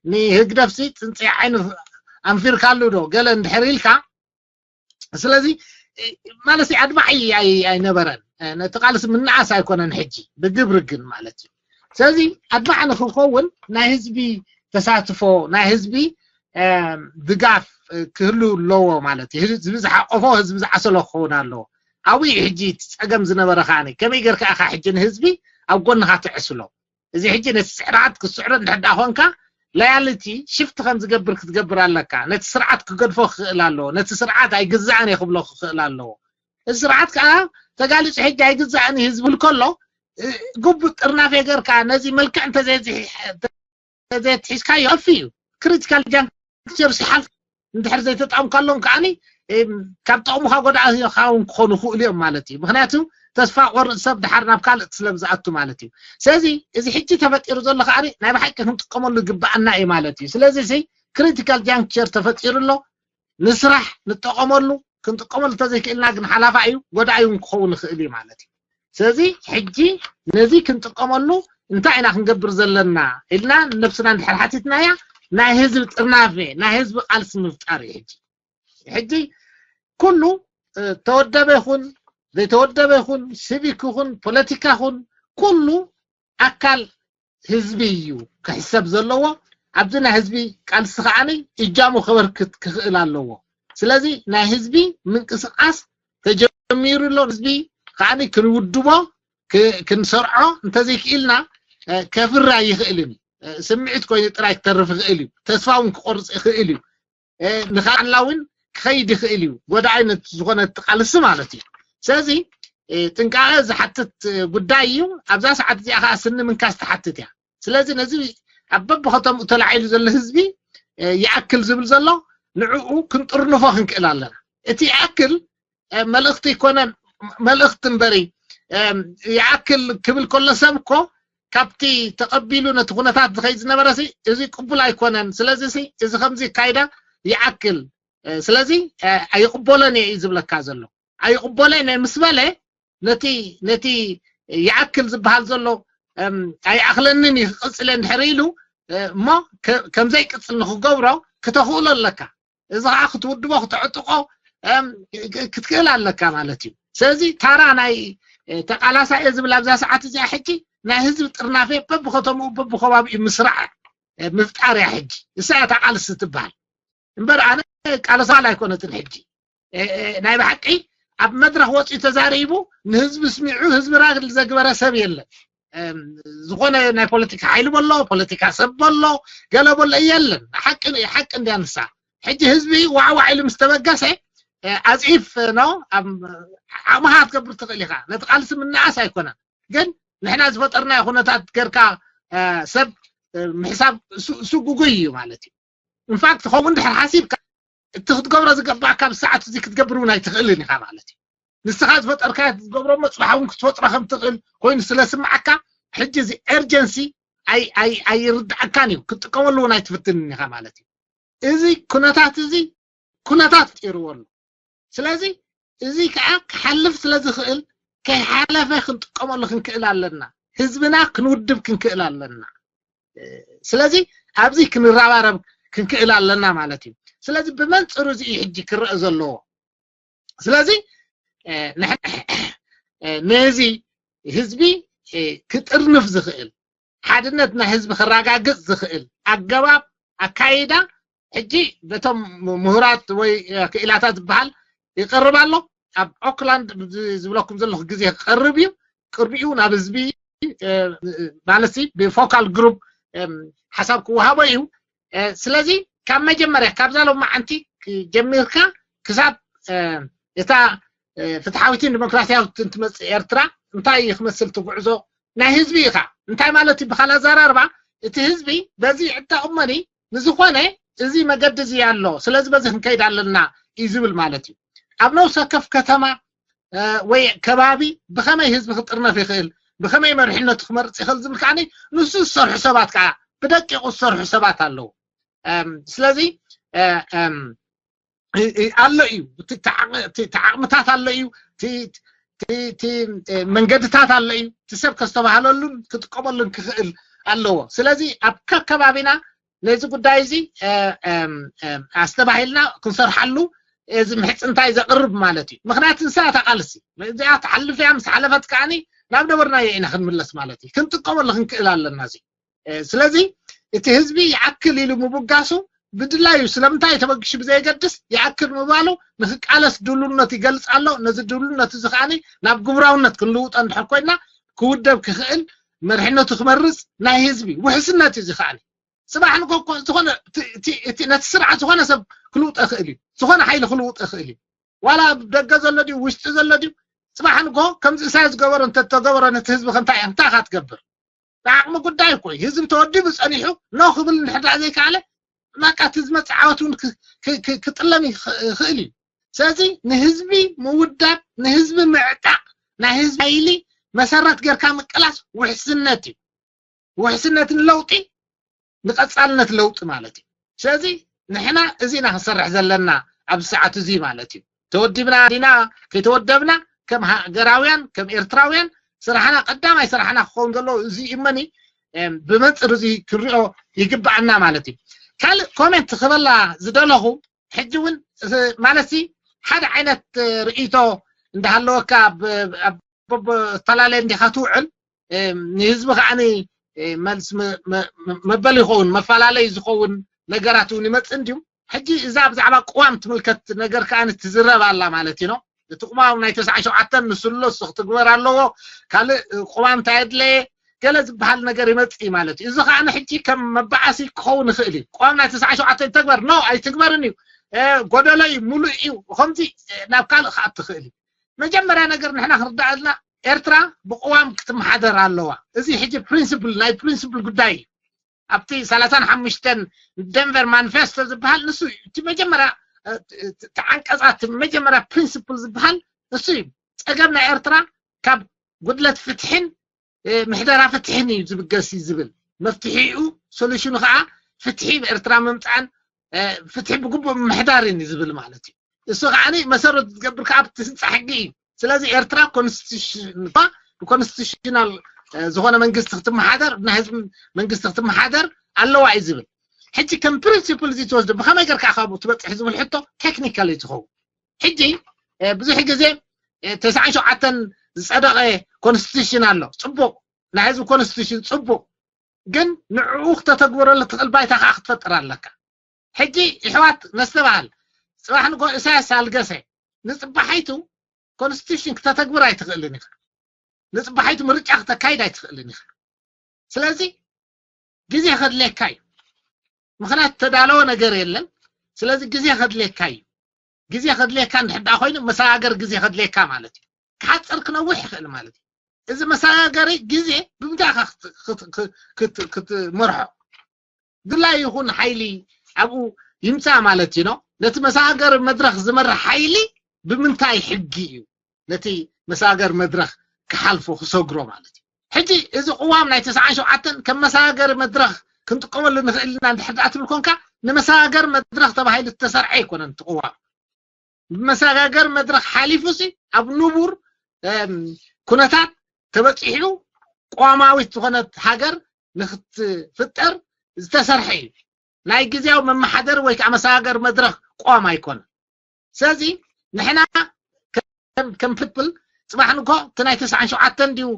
ንህግደፍሲ ጽንጽያ ዓይኑ ኣንፊርካሉ ዶ ገለ እንድሕር ኢልካ ስለዚ ማለት ኣድማዒ ኣይነበረን። ነቲ ቃልሲ ምንዓስ ኣይኮነን ሕጂ ብግብሪ ግን ማለት እዩ። ስለዚ ኣድማዒ ንክንኸውን ናይ ህዝቢ ተሳትፎ ናይ ህዝቢ ድጋፍ ክህሉ ኣለዎ ማለት እዩ። ህዝቢ ዝሓቆፎ ህዝቢ ዝዓሰሎ ክኸውን ኣለዎ። ኣብኡ እዩ ሕጂ እቲ ፀገም ዝነበረ ከዓኒ ከመይ ጌርካ ኢኻ ሕጂ ንህዝቢ ኣብ ጎንኻ ትዕስሎ? እዚ ሕጂ ነቲ ስርዓት ክትስዕሮ እንድሕር ደኣ ኮንካ ላያልቲ ሽፍት ከም ዝገብር ክትገብር ኣለካ። ነቲ ስርዓት ክገድፎ ክኽእል ኣለዎ። ነቲ ስርዓት ኣይግዛእን እየ ክብሎ ክኽእል ኣለዎ። እዚ ስርዓት ከዓ ተጋሊጹ ሕጂ ኣይግዛእን እዩ ዝብል ከሎ ግቡእ ጥርናፌ ጌርካ ነዚ መልክዕ እንተዘየትሒዝካዮ ከፊ እዩ። ክሪቲካል ጃንክቸር ሲሓልፍ እንድሕር ዘይተጠቀምካሎም ከዓኒ ካብ ጥቕምኻ ጎዳእኻ እውን ክኾኑ ይኽእሉ እዮም ማለት እዩ። ምክንያቱ ተስፋ ቆርጥ ሰብ ድሓር ናብ ካልእ ስለ ዝኣቱ ማለት እዩ። ስለዚ እዚ ሕጂ ተፈጢሩ ዘሎ ከዓኒ ናይ ብሓቂ ክንጥቀመሉ ይግባኣና እዩ ማለት እዩ። ስለዚ ሲ ክሪቲካል ጃንክቸር ተፈጢሩ ኣሎ፣ ንስራሕ ንጠቐመሉ፣ ክንጥቀመሉ እንተዘይክእልና ግን ሓላፋ እዩ፣ ጎዳኢ እውን ክኸውን ይኽእል እዩ ማለት እዩ። ስለዚ ሕጂ ነዚ ክንጥቀመሉ እንታይ ኢና ክንገብር ዘለና ኢልና ነብስና እንድሕር ሓቲትናያ ናይ ህዝቢ ጥርናፌ ናይ ህዝቢ ቃልሲ ምፍጣር እዩ። ሕጂ ሕጂ ኩሉ ተወደበ ይኹን ዘይተወደበ ይኹን ሲቪክ ይኹን ፖለቲካ ይኹን ኩሉ ኣካል ህዝቢ እዩ ክሕሰብ ዘለዎ። ኣብዚ ናይ ህዝቢ ቃልሲ ከዓኒ እጃሙ ከበርክት ክኽእል ኣለዎ። ስለዚ ናይ ህዝቢ ምንቅስቃስ ተጀሚሩ ኣሎ። ህዝቢ ከዓኒ ክንውድቦ ክንሰርዖ እንተዘይክኢልና ከፍሪ ኣይኽእልን እዩ። ስምዒት ኮይኑ ጥራይ ክተርፍ ይኽእል እዩ። ተስፋ እውን ክቆርፅ ይኽእል እዩ። ንካላ እውን ክኸይድ ይኽእል እዩ። ጎዳኢ ዝኾነ ቃልሲ ማለት እዩ። ስለዚ ጥንቃቐ ዝሓትት ጉዳይ እዩ። ኣብዛ ሰዓት እዚኣ ከዓ ስኒ ምንካስ ትሓትት እያ። ስለዚ ነዚ ኣብ በብኸተምኡ ተላዒሉ ዘሎ ህዝቢ ይኣክል ዝብል ዘሎ ንዕኡ ክንጥርንፎ ክንክእል ኣለና። እቲ ይኣክል መልእኽቲ ይኮነን፣ መልእኽቲ እምበሪ ይኣክል ክብል ከሎ ሰብ እኮ ካብቲ ተቐቢሉ ነቲ ኩነታት ዝኸይድ ዝነበረ እዚ ቅቡል ኣይኮነን። ስለዚ እዚ ከምዚ ይካይዳ ይኣክል ስለዚ ኣይቕበሎን እየ እዩ ዝብለካ ዘሎ። ኣይቕበሎን እየ ምስ በለ ነቲ ነቲ ይኣክል ዝበሃል ዘሎ ኣይኣኽለንን እዩ ክቕፅል እየ እንድሕር ኢሉ እሞ ከምዘይቅፅል ንክገብሮ ክተኽእሎ ኣለካ። እዚ ከዓ ክትውድቦ ክተዕጥቆ ክትክእል ኣለካ ማለት እዩ። ስለዚ ታራ ናይ ተቃላሳይ እየ ዝብል ኣብዛ ሰዓት እዚኣ ሕጂ ናይ ህዝቢ ጥርናፌ በብከተምኡ በብከባቢኡ ምስራዕ ምፍጣር እያ ሕጂ። እሳ እያ እታ ቃልሲ ትበሃል እምበር ኣነ ቃልሳል ኣይኮነትን። ሕጂ ናይ ብሓቂ ኣብ መድረክ ወፂኡ ተዛሪቡ ንህዝቢ ስሚዑ ህዝቢ ራግል ዘግበረ ሰብ የለን። ዝኾነ ናይ ፖለቲካ ሓይሊ በሎ ፖለቲካ ሰብ በሎ ገለ በሎ የለን። ሓቂ ሓቂ እንድያ ንሳ። ሕጂ ህዝቢ ዋዕዋዕ ኢሉ ምስ ተበገሰ ኣፅኢፍ ኖ ዓቕምኻ ክትገብር ትኽእል ኢኻ። ነቲ ቃልሲ ምንኣስ ኣይኮነን፣ ግን ንሕና ዝፈጠርናዮ ኩነታት ገርካ ሰብ ምሕሳብ እሱ ግጉይ እዩ ማለት እዩ። ኢንፋክት ከምኡ እንድሕር ሓሲብካ እቲ ክትገብሮ ዝገባእካ ብሰዓት እዚ ክትገብር እውን ኣይትኽእልን ኢኻ ማለት እዩ። ንስኻ ዝፈጠርካዮ ትገብሮ እሞ ፅባሕ እውን ክትፈጥሮ ከም ትኽእል ኮይኑ ስለ ስምዓካ ሕጂ እዚ ኤርጀንሲ ኣይርድኣካን እዩ፣ ክትጥቀመሉ እውን ኣይትፍትንን ኢኻ ማለት እዩ። እዚ ኩነታት እዚ ኩነታት ፈጢርዎ ኣሎ። ስለዚ እዚ ከዓ ክሓልፍ ስለ ዝኽእል ከይሓለፈ ክንጥቀመሉ ክንክእል ኣለና። ህዝብና ክንውድብ ክንክእል ኣለና። ስለዚ ኣብዚ ክንረባረብ ክንክእል ኣለና ማለት እዩ። ስለዚ ብመንፅሩ እዚ እዩ ሕጂ ክረአ ዘለዎ። ስለዚ ነዚ ህዝቢ ክጥርንፍ ዝኽእል ሓድነት ናይ ህዝቢ ክረጋግፅ ዝኽእል ኣገባብ ኣካይዳ ሕጂ በቶም ምሁራት ወይ ክኢላታት ዝበሃል ይቀርብ ኣሎ። ኣብ ኦክላንድ ዝብለኩም ዘለኹ ግዜ ክቀርብ እዩ። ቅድሚኡ ናብ ህዝቢ ማለት ብፎካል ግሩፕ ሓሳብ ክወሃቦ እዩ። ስለዚ ካብ መጀመርያ ካብዛ ሎማዓንቲ ጀሚርካ ክሳብ እታ ፍትሓዊትን ዲሞክራሲያዊትን ትመፅእ ኤርትራ እንታይ እዩ ክመስል እቲ ጉዕዞ ናይ ህዝቢ ኢኻ። እንታይ ማለት እዩ? ብካል ኣዘራርባ እቲ ህዝቢ በዚ ዕዳቕ እመኒ ንዝኾነ እዚ መገዲ እዚ ኣሎ፣ ስለዚ በዚ ክንከይድ ኣለና እዩ ዝብል ማለት እዩ። ኣብ ነብሰ ወከፍ ከተማ ወይ ከባቢ ብኸመይ ህዝቢ ክጥርነፍ ይኽእል፣ ብኸመይ መሪሕነቱ ክመርፅ ይኽእል ዝብል ከዓ ንሱ ዝሰርሑ ሰባት ከዓ ብደቂቑ ዝሰርሑ ሰባት ኣለዉ። ስለዚ ኣሎ እዩ፣ ዓቕምታት ኣሎ እዩ፣ መንገድታት ኣሎ እዩ፣ እቲ ሰብ ከስተባህለሉን ክጥቀመሉን ክኽእል ኣለዎ። ስለዚ ኣብ ከከባቢና ነዚ ጉዳይ እዚ ኣስተባሂልና ክንሰርሓሉ እዚ ምሕፅንታይ ዘቕርብ ማለት እዩ። ምክንያቱ ንሳ እታ ቃልሲ እዚኣ ትሓልፍ እያ፣ ምስ ሓለፈት ከዓኒ ናብ ነበርናዮ ኢና ክንምለስ ማለት እዩ። ክንጥቀመሉ ክንክእል ኣለና እዚ። ስለዚ እቲ ህዝቢ ይኣክል ኢሉ ምብጋሱ ብድላዩ ስለምንታይ ተበግሹ ብዘየገድስ ይኣክል ምባሉ ንክቃለስ ድሉነት ይገልፅ ኣሎ። ነዚ ድሉነት እዚ ከዓኒ ናብ ግብራውነት ክንልውጦ እንድሕር ኮይና ክውደብ ክኽእል መርሕነቱ ክመርፅ ናይ ህዝቢ ውሕስነት እዩ። እዚ ከዓኒ ፅባሕ ንጎ እኮ ዝኾነ እቲ ነቲ ስርዓት ዝኾነ ሰብ ክልውጦ ይኽእል እዩ፣ ዝኾነ ሓይሊ ክልውጦ ይኽእል እዩ። ዋላ ደገ ዘሎ ድዩ ውሽጢ ዘሎ ድዩ፣ ፅባሕ ንጎ ከምዚ እሳይ ዝገበሮ እንተተገበሮ ነቲ ህዝቢ ከምታይ እንታይ ኢኻ ትገብር? ብዓቕሚ ጉዳይ እኮ እዩ። ህዝቢ ተወዲቡ ጸኒሑ ኖ ክብል እንድሕር ደኣ ዘይከኣለ በቃ እቲ ዝመጽእ ዓወት እውን ክጥለም ይኽእል እዩ። ስለዚ ንህዝቢ ምውዳብ፣ ንህዝቢ ምዕጣቕ፣ ናይ ህዝቢ ሓይሊ መሰረት ጌርካ ምቅላስ ውሕስነት እዩ። ውሕስነት ንለውጢ ንቐጻልነት ለውጢ ማለት እዩ። ስለዚ ንሕና እዚ ኢና ክንሰርሕ ዘለና ኣብዚ ሰዓት እዚ ማለት እዩ። ተወዲብና ዲና ከይተወደብና ከም ሃገራውያን ከም ኤርትራውያን ስራሕና ቀዳማይ ስራሕና ክኸውን ዘለዎ እዚ እመኒ ብመንፅር እዚ ክንሪኦ ይግባኣና ማለት እዩ። ካልእ ኮሜንት ክበላ ዝደለኹ ሕጂ እውን ማለት ሓደ ዓይነት ርእይቶ እንዳሃለወካ ኣብ ዝተፈላለየ እንዲኻ ትውዕል ንህዝቢ ከዓኒ መልስ መበል ይኸውን መፈላለይ ዝኸውን ነገራት እውን ይመፅእ እንድዩ። ሕጂ እዛ ብዛዕባ ቅዋም ትምልከት ነገር ከዓኒ ትዝረብ ኣላ ማለት እዩ። እቲ ቅዋም ናይ ተስዓ ሸውዓተን ንስሎ እሱ ክትግበር ኣለዎ፣ ካልእ ቅዋም እንታይ ኣድለየ ገለ ዝበሃል ነገር ይመፅእ ማለት እዩ። እዚ ከዓኒ ሕጂ ከም መበኣሲ ክኸውን ይኽእል እዩ። ቅዋም ናይ ተስዓ ሸውዓተን ይተግበር ኖ ኣይትግበርን እዩ፣ ጎደሎ እዩ፣ ሙሉእ እዩ፣ ከምዚ ናብ ካልእ ክኣቲ ይኽእል እዩ። መጀመርያ ነገር ንሕና ክንርዳእ ኣለና ኤርትራ ብቅዋም ክትመሓደር ኣለዋ። እዚ ሕጂ ፕሪንስፕል ናይ ፕሪንስፕል ጉዳይ እዩ። ኣብቲ ሰላሳን ሓሙሽተን ደንቨር ማኒፌስቶ ዝበሃል ንሱ እቲ መጀመርያ ተዓንቀፃት መጀመርያ ፕሪንስፕል ዝበሃል ንሱ እዩ። ፀገም ናይ ኤርትራ ካብ ጉድለት ፍትሕን ምሕደራ ፍትሕን እዩ ዝብገስ እዩ ዝብል መፍትሒኡ ሶሉሽኑ ከዓ ፍትሒ ብኤርትራ ምምፃእን ፍትሒ ብግቡእ ምሕዳርን እዩ ዝብል ማለት እዩ። እሱ ከዓ መሰረቱ ዝገብር ከዓ ኣብቲ ህንፃ ሕጊ እዩ። ስለዚ ኤርትራ ኮንስቲቱሽን ብኮንስቲቱሽናል ዝኾነ መንግስቲ ክትመሓደር ናይ ህዝቢ መንግስቲ ክትመሓደር ኣለዋ እዩ ዝብል። ሕጂ ከም ፕሪንሲፕል እዚ ትወስዶ ብከመይ ገርካ ካብኡ ትበፅሕ ዝብል ሕቶ ቴክኒካል እዩ ዝኸውን። ሕጂ ብዙሕ ግዜ ተስዓን ሸውዓተን ዝፀደቐ ኮንስቲቱሽን ኣሎ፣ ፅቡቕ ናይ ህዝቢ ኮንስቲቱሽን ፅቡቕ፣ ግን ንዕኡ ክተተግብረሉ ትኽእል ባይታ ከዓ ክትፈጥር ኣለካ። ሕጂ ይሕዋት ነስተባሃል፣ ፅባሕ ንጎ እሳያስ ኣልገሰ ንፅባሓይቱ ኮንስቲቱሽን ክተተግብር ኣይትኽእልን ኢኻ። ንፅባሓይቱ ምርጫ ክተካይድ ኣይትኽእልን ኢኻ። ስለዚ ግዜ ከድልየካ እዩ። ምክንያቱ ተዳለወ ነገር የለን። ስለዚ ግዜ ከድልየካ እዩ። ግዜ ከድልየካ እንድሕር ደኣ ኮይኑ መሰጋገሪ ግዜ ከድልየካ ማለት እዩ። ክሓፅር ክነውሕ ይኽእል ማለት እዩ። እዚ መሰጋገሪ ግዜ ብምንታይ ኢኻ ክትመርሖ? ድላይ ይኹን ሓይሊ ኣብኡ ይምፃእ ማለት እዩ። ነቲ መሰጋገሪ መድረኽ ዝመርሕ ሓይሊ ብምንታይ ሕጊ እዩ ነቲ መሰጋገሪ መድረኽ ክሓልፎ ክሰግሮ ማለት እዩ? ሕጂ እዚ ቅዋም ናይ ተስዓን ሸውዓተን ከም መሰጋገሪ መድረኽ ክንጥቀመሉ ንኽእል ኢና እንድሕር ደኣ ትብል ኮንካ ንመሰጋገሪ መድረኽ ተባሂሉ ዝተሰርዐ ኣይኮነን እቲ ቅዋም። ብመሰጋገሪ መድረኽ ሓሊፉ ሲ ኣብ ንቡር ኩነታት ተበፂሑ ቅዋማዊት ዝኾነት ሃገር ንክትፍጠር ዝተሰርሐ እዩ። ናይ ግዜያዊ መመሓደሪ ወይ ከዓ መሰጋገሪ መድረኽ ቅዋም ኣይኮነን። ስለዚ ንሕና ከም ፕሪንስፕል ፅባሕ ንጎ እቲ ናይ ተስዓን ሸውዓተን ድዩ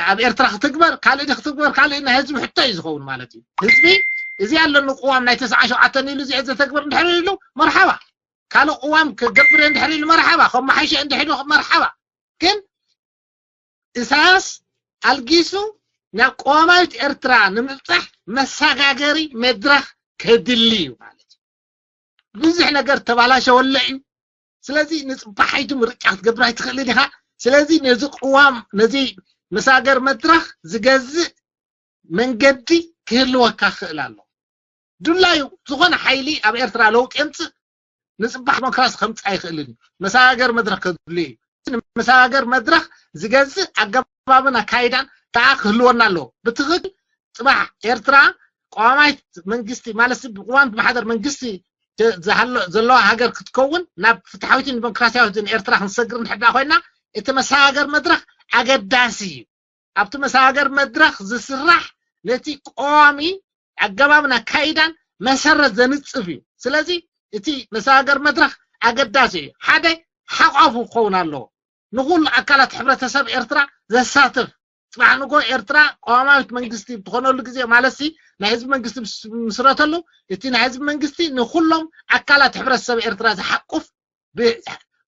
ኣብ ኤርትራ ክትግበር ካልእ ድ ክትግበር ካልእ ናይ ህዝቢ ሕቶ እዩ ዝኸውን ማለት እዩ። ህዝቢ እዚ ኣለኒ ቅዋም ናይ ተስዓን ሸውዓተን ኢሉ እዚኦ ዘተግበር እንድሕር ኢሉ መርሓባ፣ ካልእ ቅዋም ክገብር እንድሕር ኢሉ መርሓባ፣ ከመሓይሸ እንድሕር ኢሉ መርሓባ። ግን ኢሳያስ ኣልጊሱ ናብ ቅዋማዊት ኤርትራ ንምብፃሕ መሰጋገሪ መድረኽ ከድሊ እዩ ማለት እዩ። ብዙሕ ነገር ተባላሸወለ እዩ። ስለዚ ንፅባሓይቲ ምርጫ ክትገብር ኣይትኽእልን ኢኻ። ስለዚ ነዚ ቅዋም፣ ነዚ መሳገር መድረኽ ዝገዝእ መንገዲ ክህልወካ ክኽእል ኣሎ። ድላዩ ዝኾነ ሓይሊ ኣብ ኤርትራ ለውጢ የምፅእ፣ ንፅባሕ ዲሞክራሲ ከምፅእ ኣይኽእልን እዩ። መሳገር መድረኽ ከድልዮ እዩ። መሳገር መድረኽ ዝገዝእ ኣገባብን ኣካይዳን ከዓ ክህልወና ኣለዎ። ብትኽክል ፅባሕ ኤርትራ ቀዋማይት መንግስቲ ማለት ብቅዋም ማሕደር መንግስቲ ዘለዋ ሃገር ክትከውን ናብ ፍትሓዊትን ዲሞክራሲያዊትን ኤርትራ ክንሰግር እንድሕዳ ኮይና እቲ መሳገር መድረኽ ኣገዳሲ እዩ። ኣብቲ መሳገር መድረኽ ዝስራሕ ነቲ ቀዋሚ ኣገባብን ኣካይዳን መሰረት ዘንጽፍ እዩ። ስለዚ እቲ መሳገር መድረኽ ኣገዳሲ እዩ። ሓደ ሓቋፉ ክኸውን ኣለዎ። ንኹሉ ኣካላት ሕብረተሰብ ኤርትራ ዘሳትፍ፣ ጽባሕ ንጎ ኤርትራ ቀዋማዊት መንግስቲ ብትኾነሉ ግዜ ማለት ሲ ናይ ህዝቢ መንግስቲ ምስ ምስረተሉ እቲ ናይ ህዝቢ መንግስቲ ንኹሎም ኣካላት ሕብረተሰብ ኤርትራ ዝሓቁፍ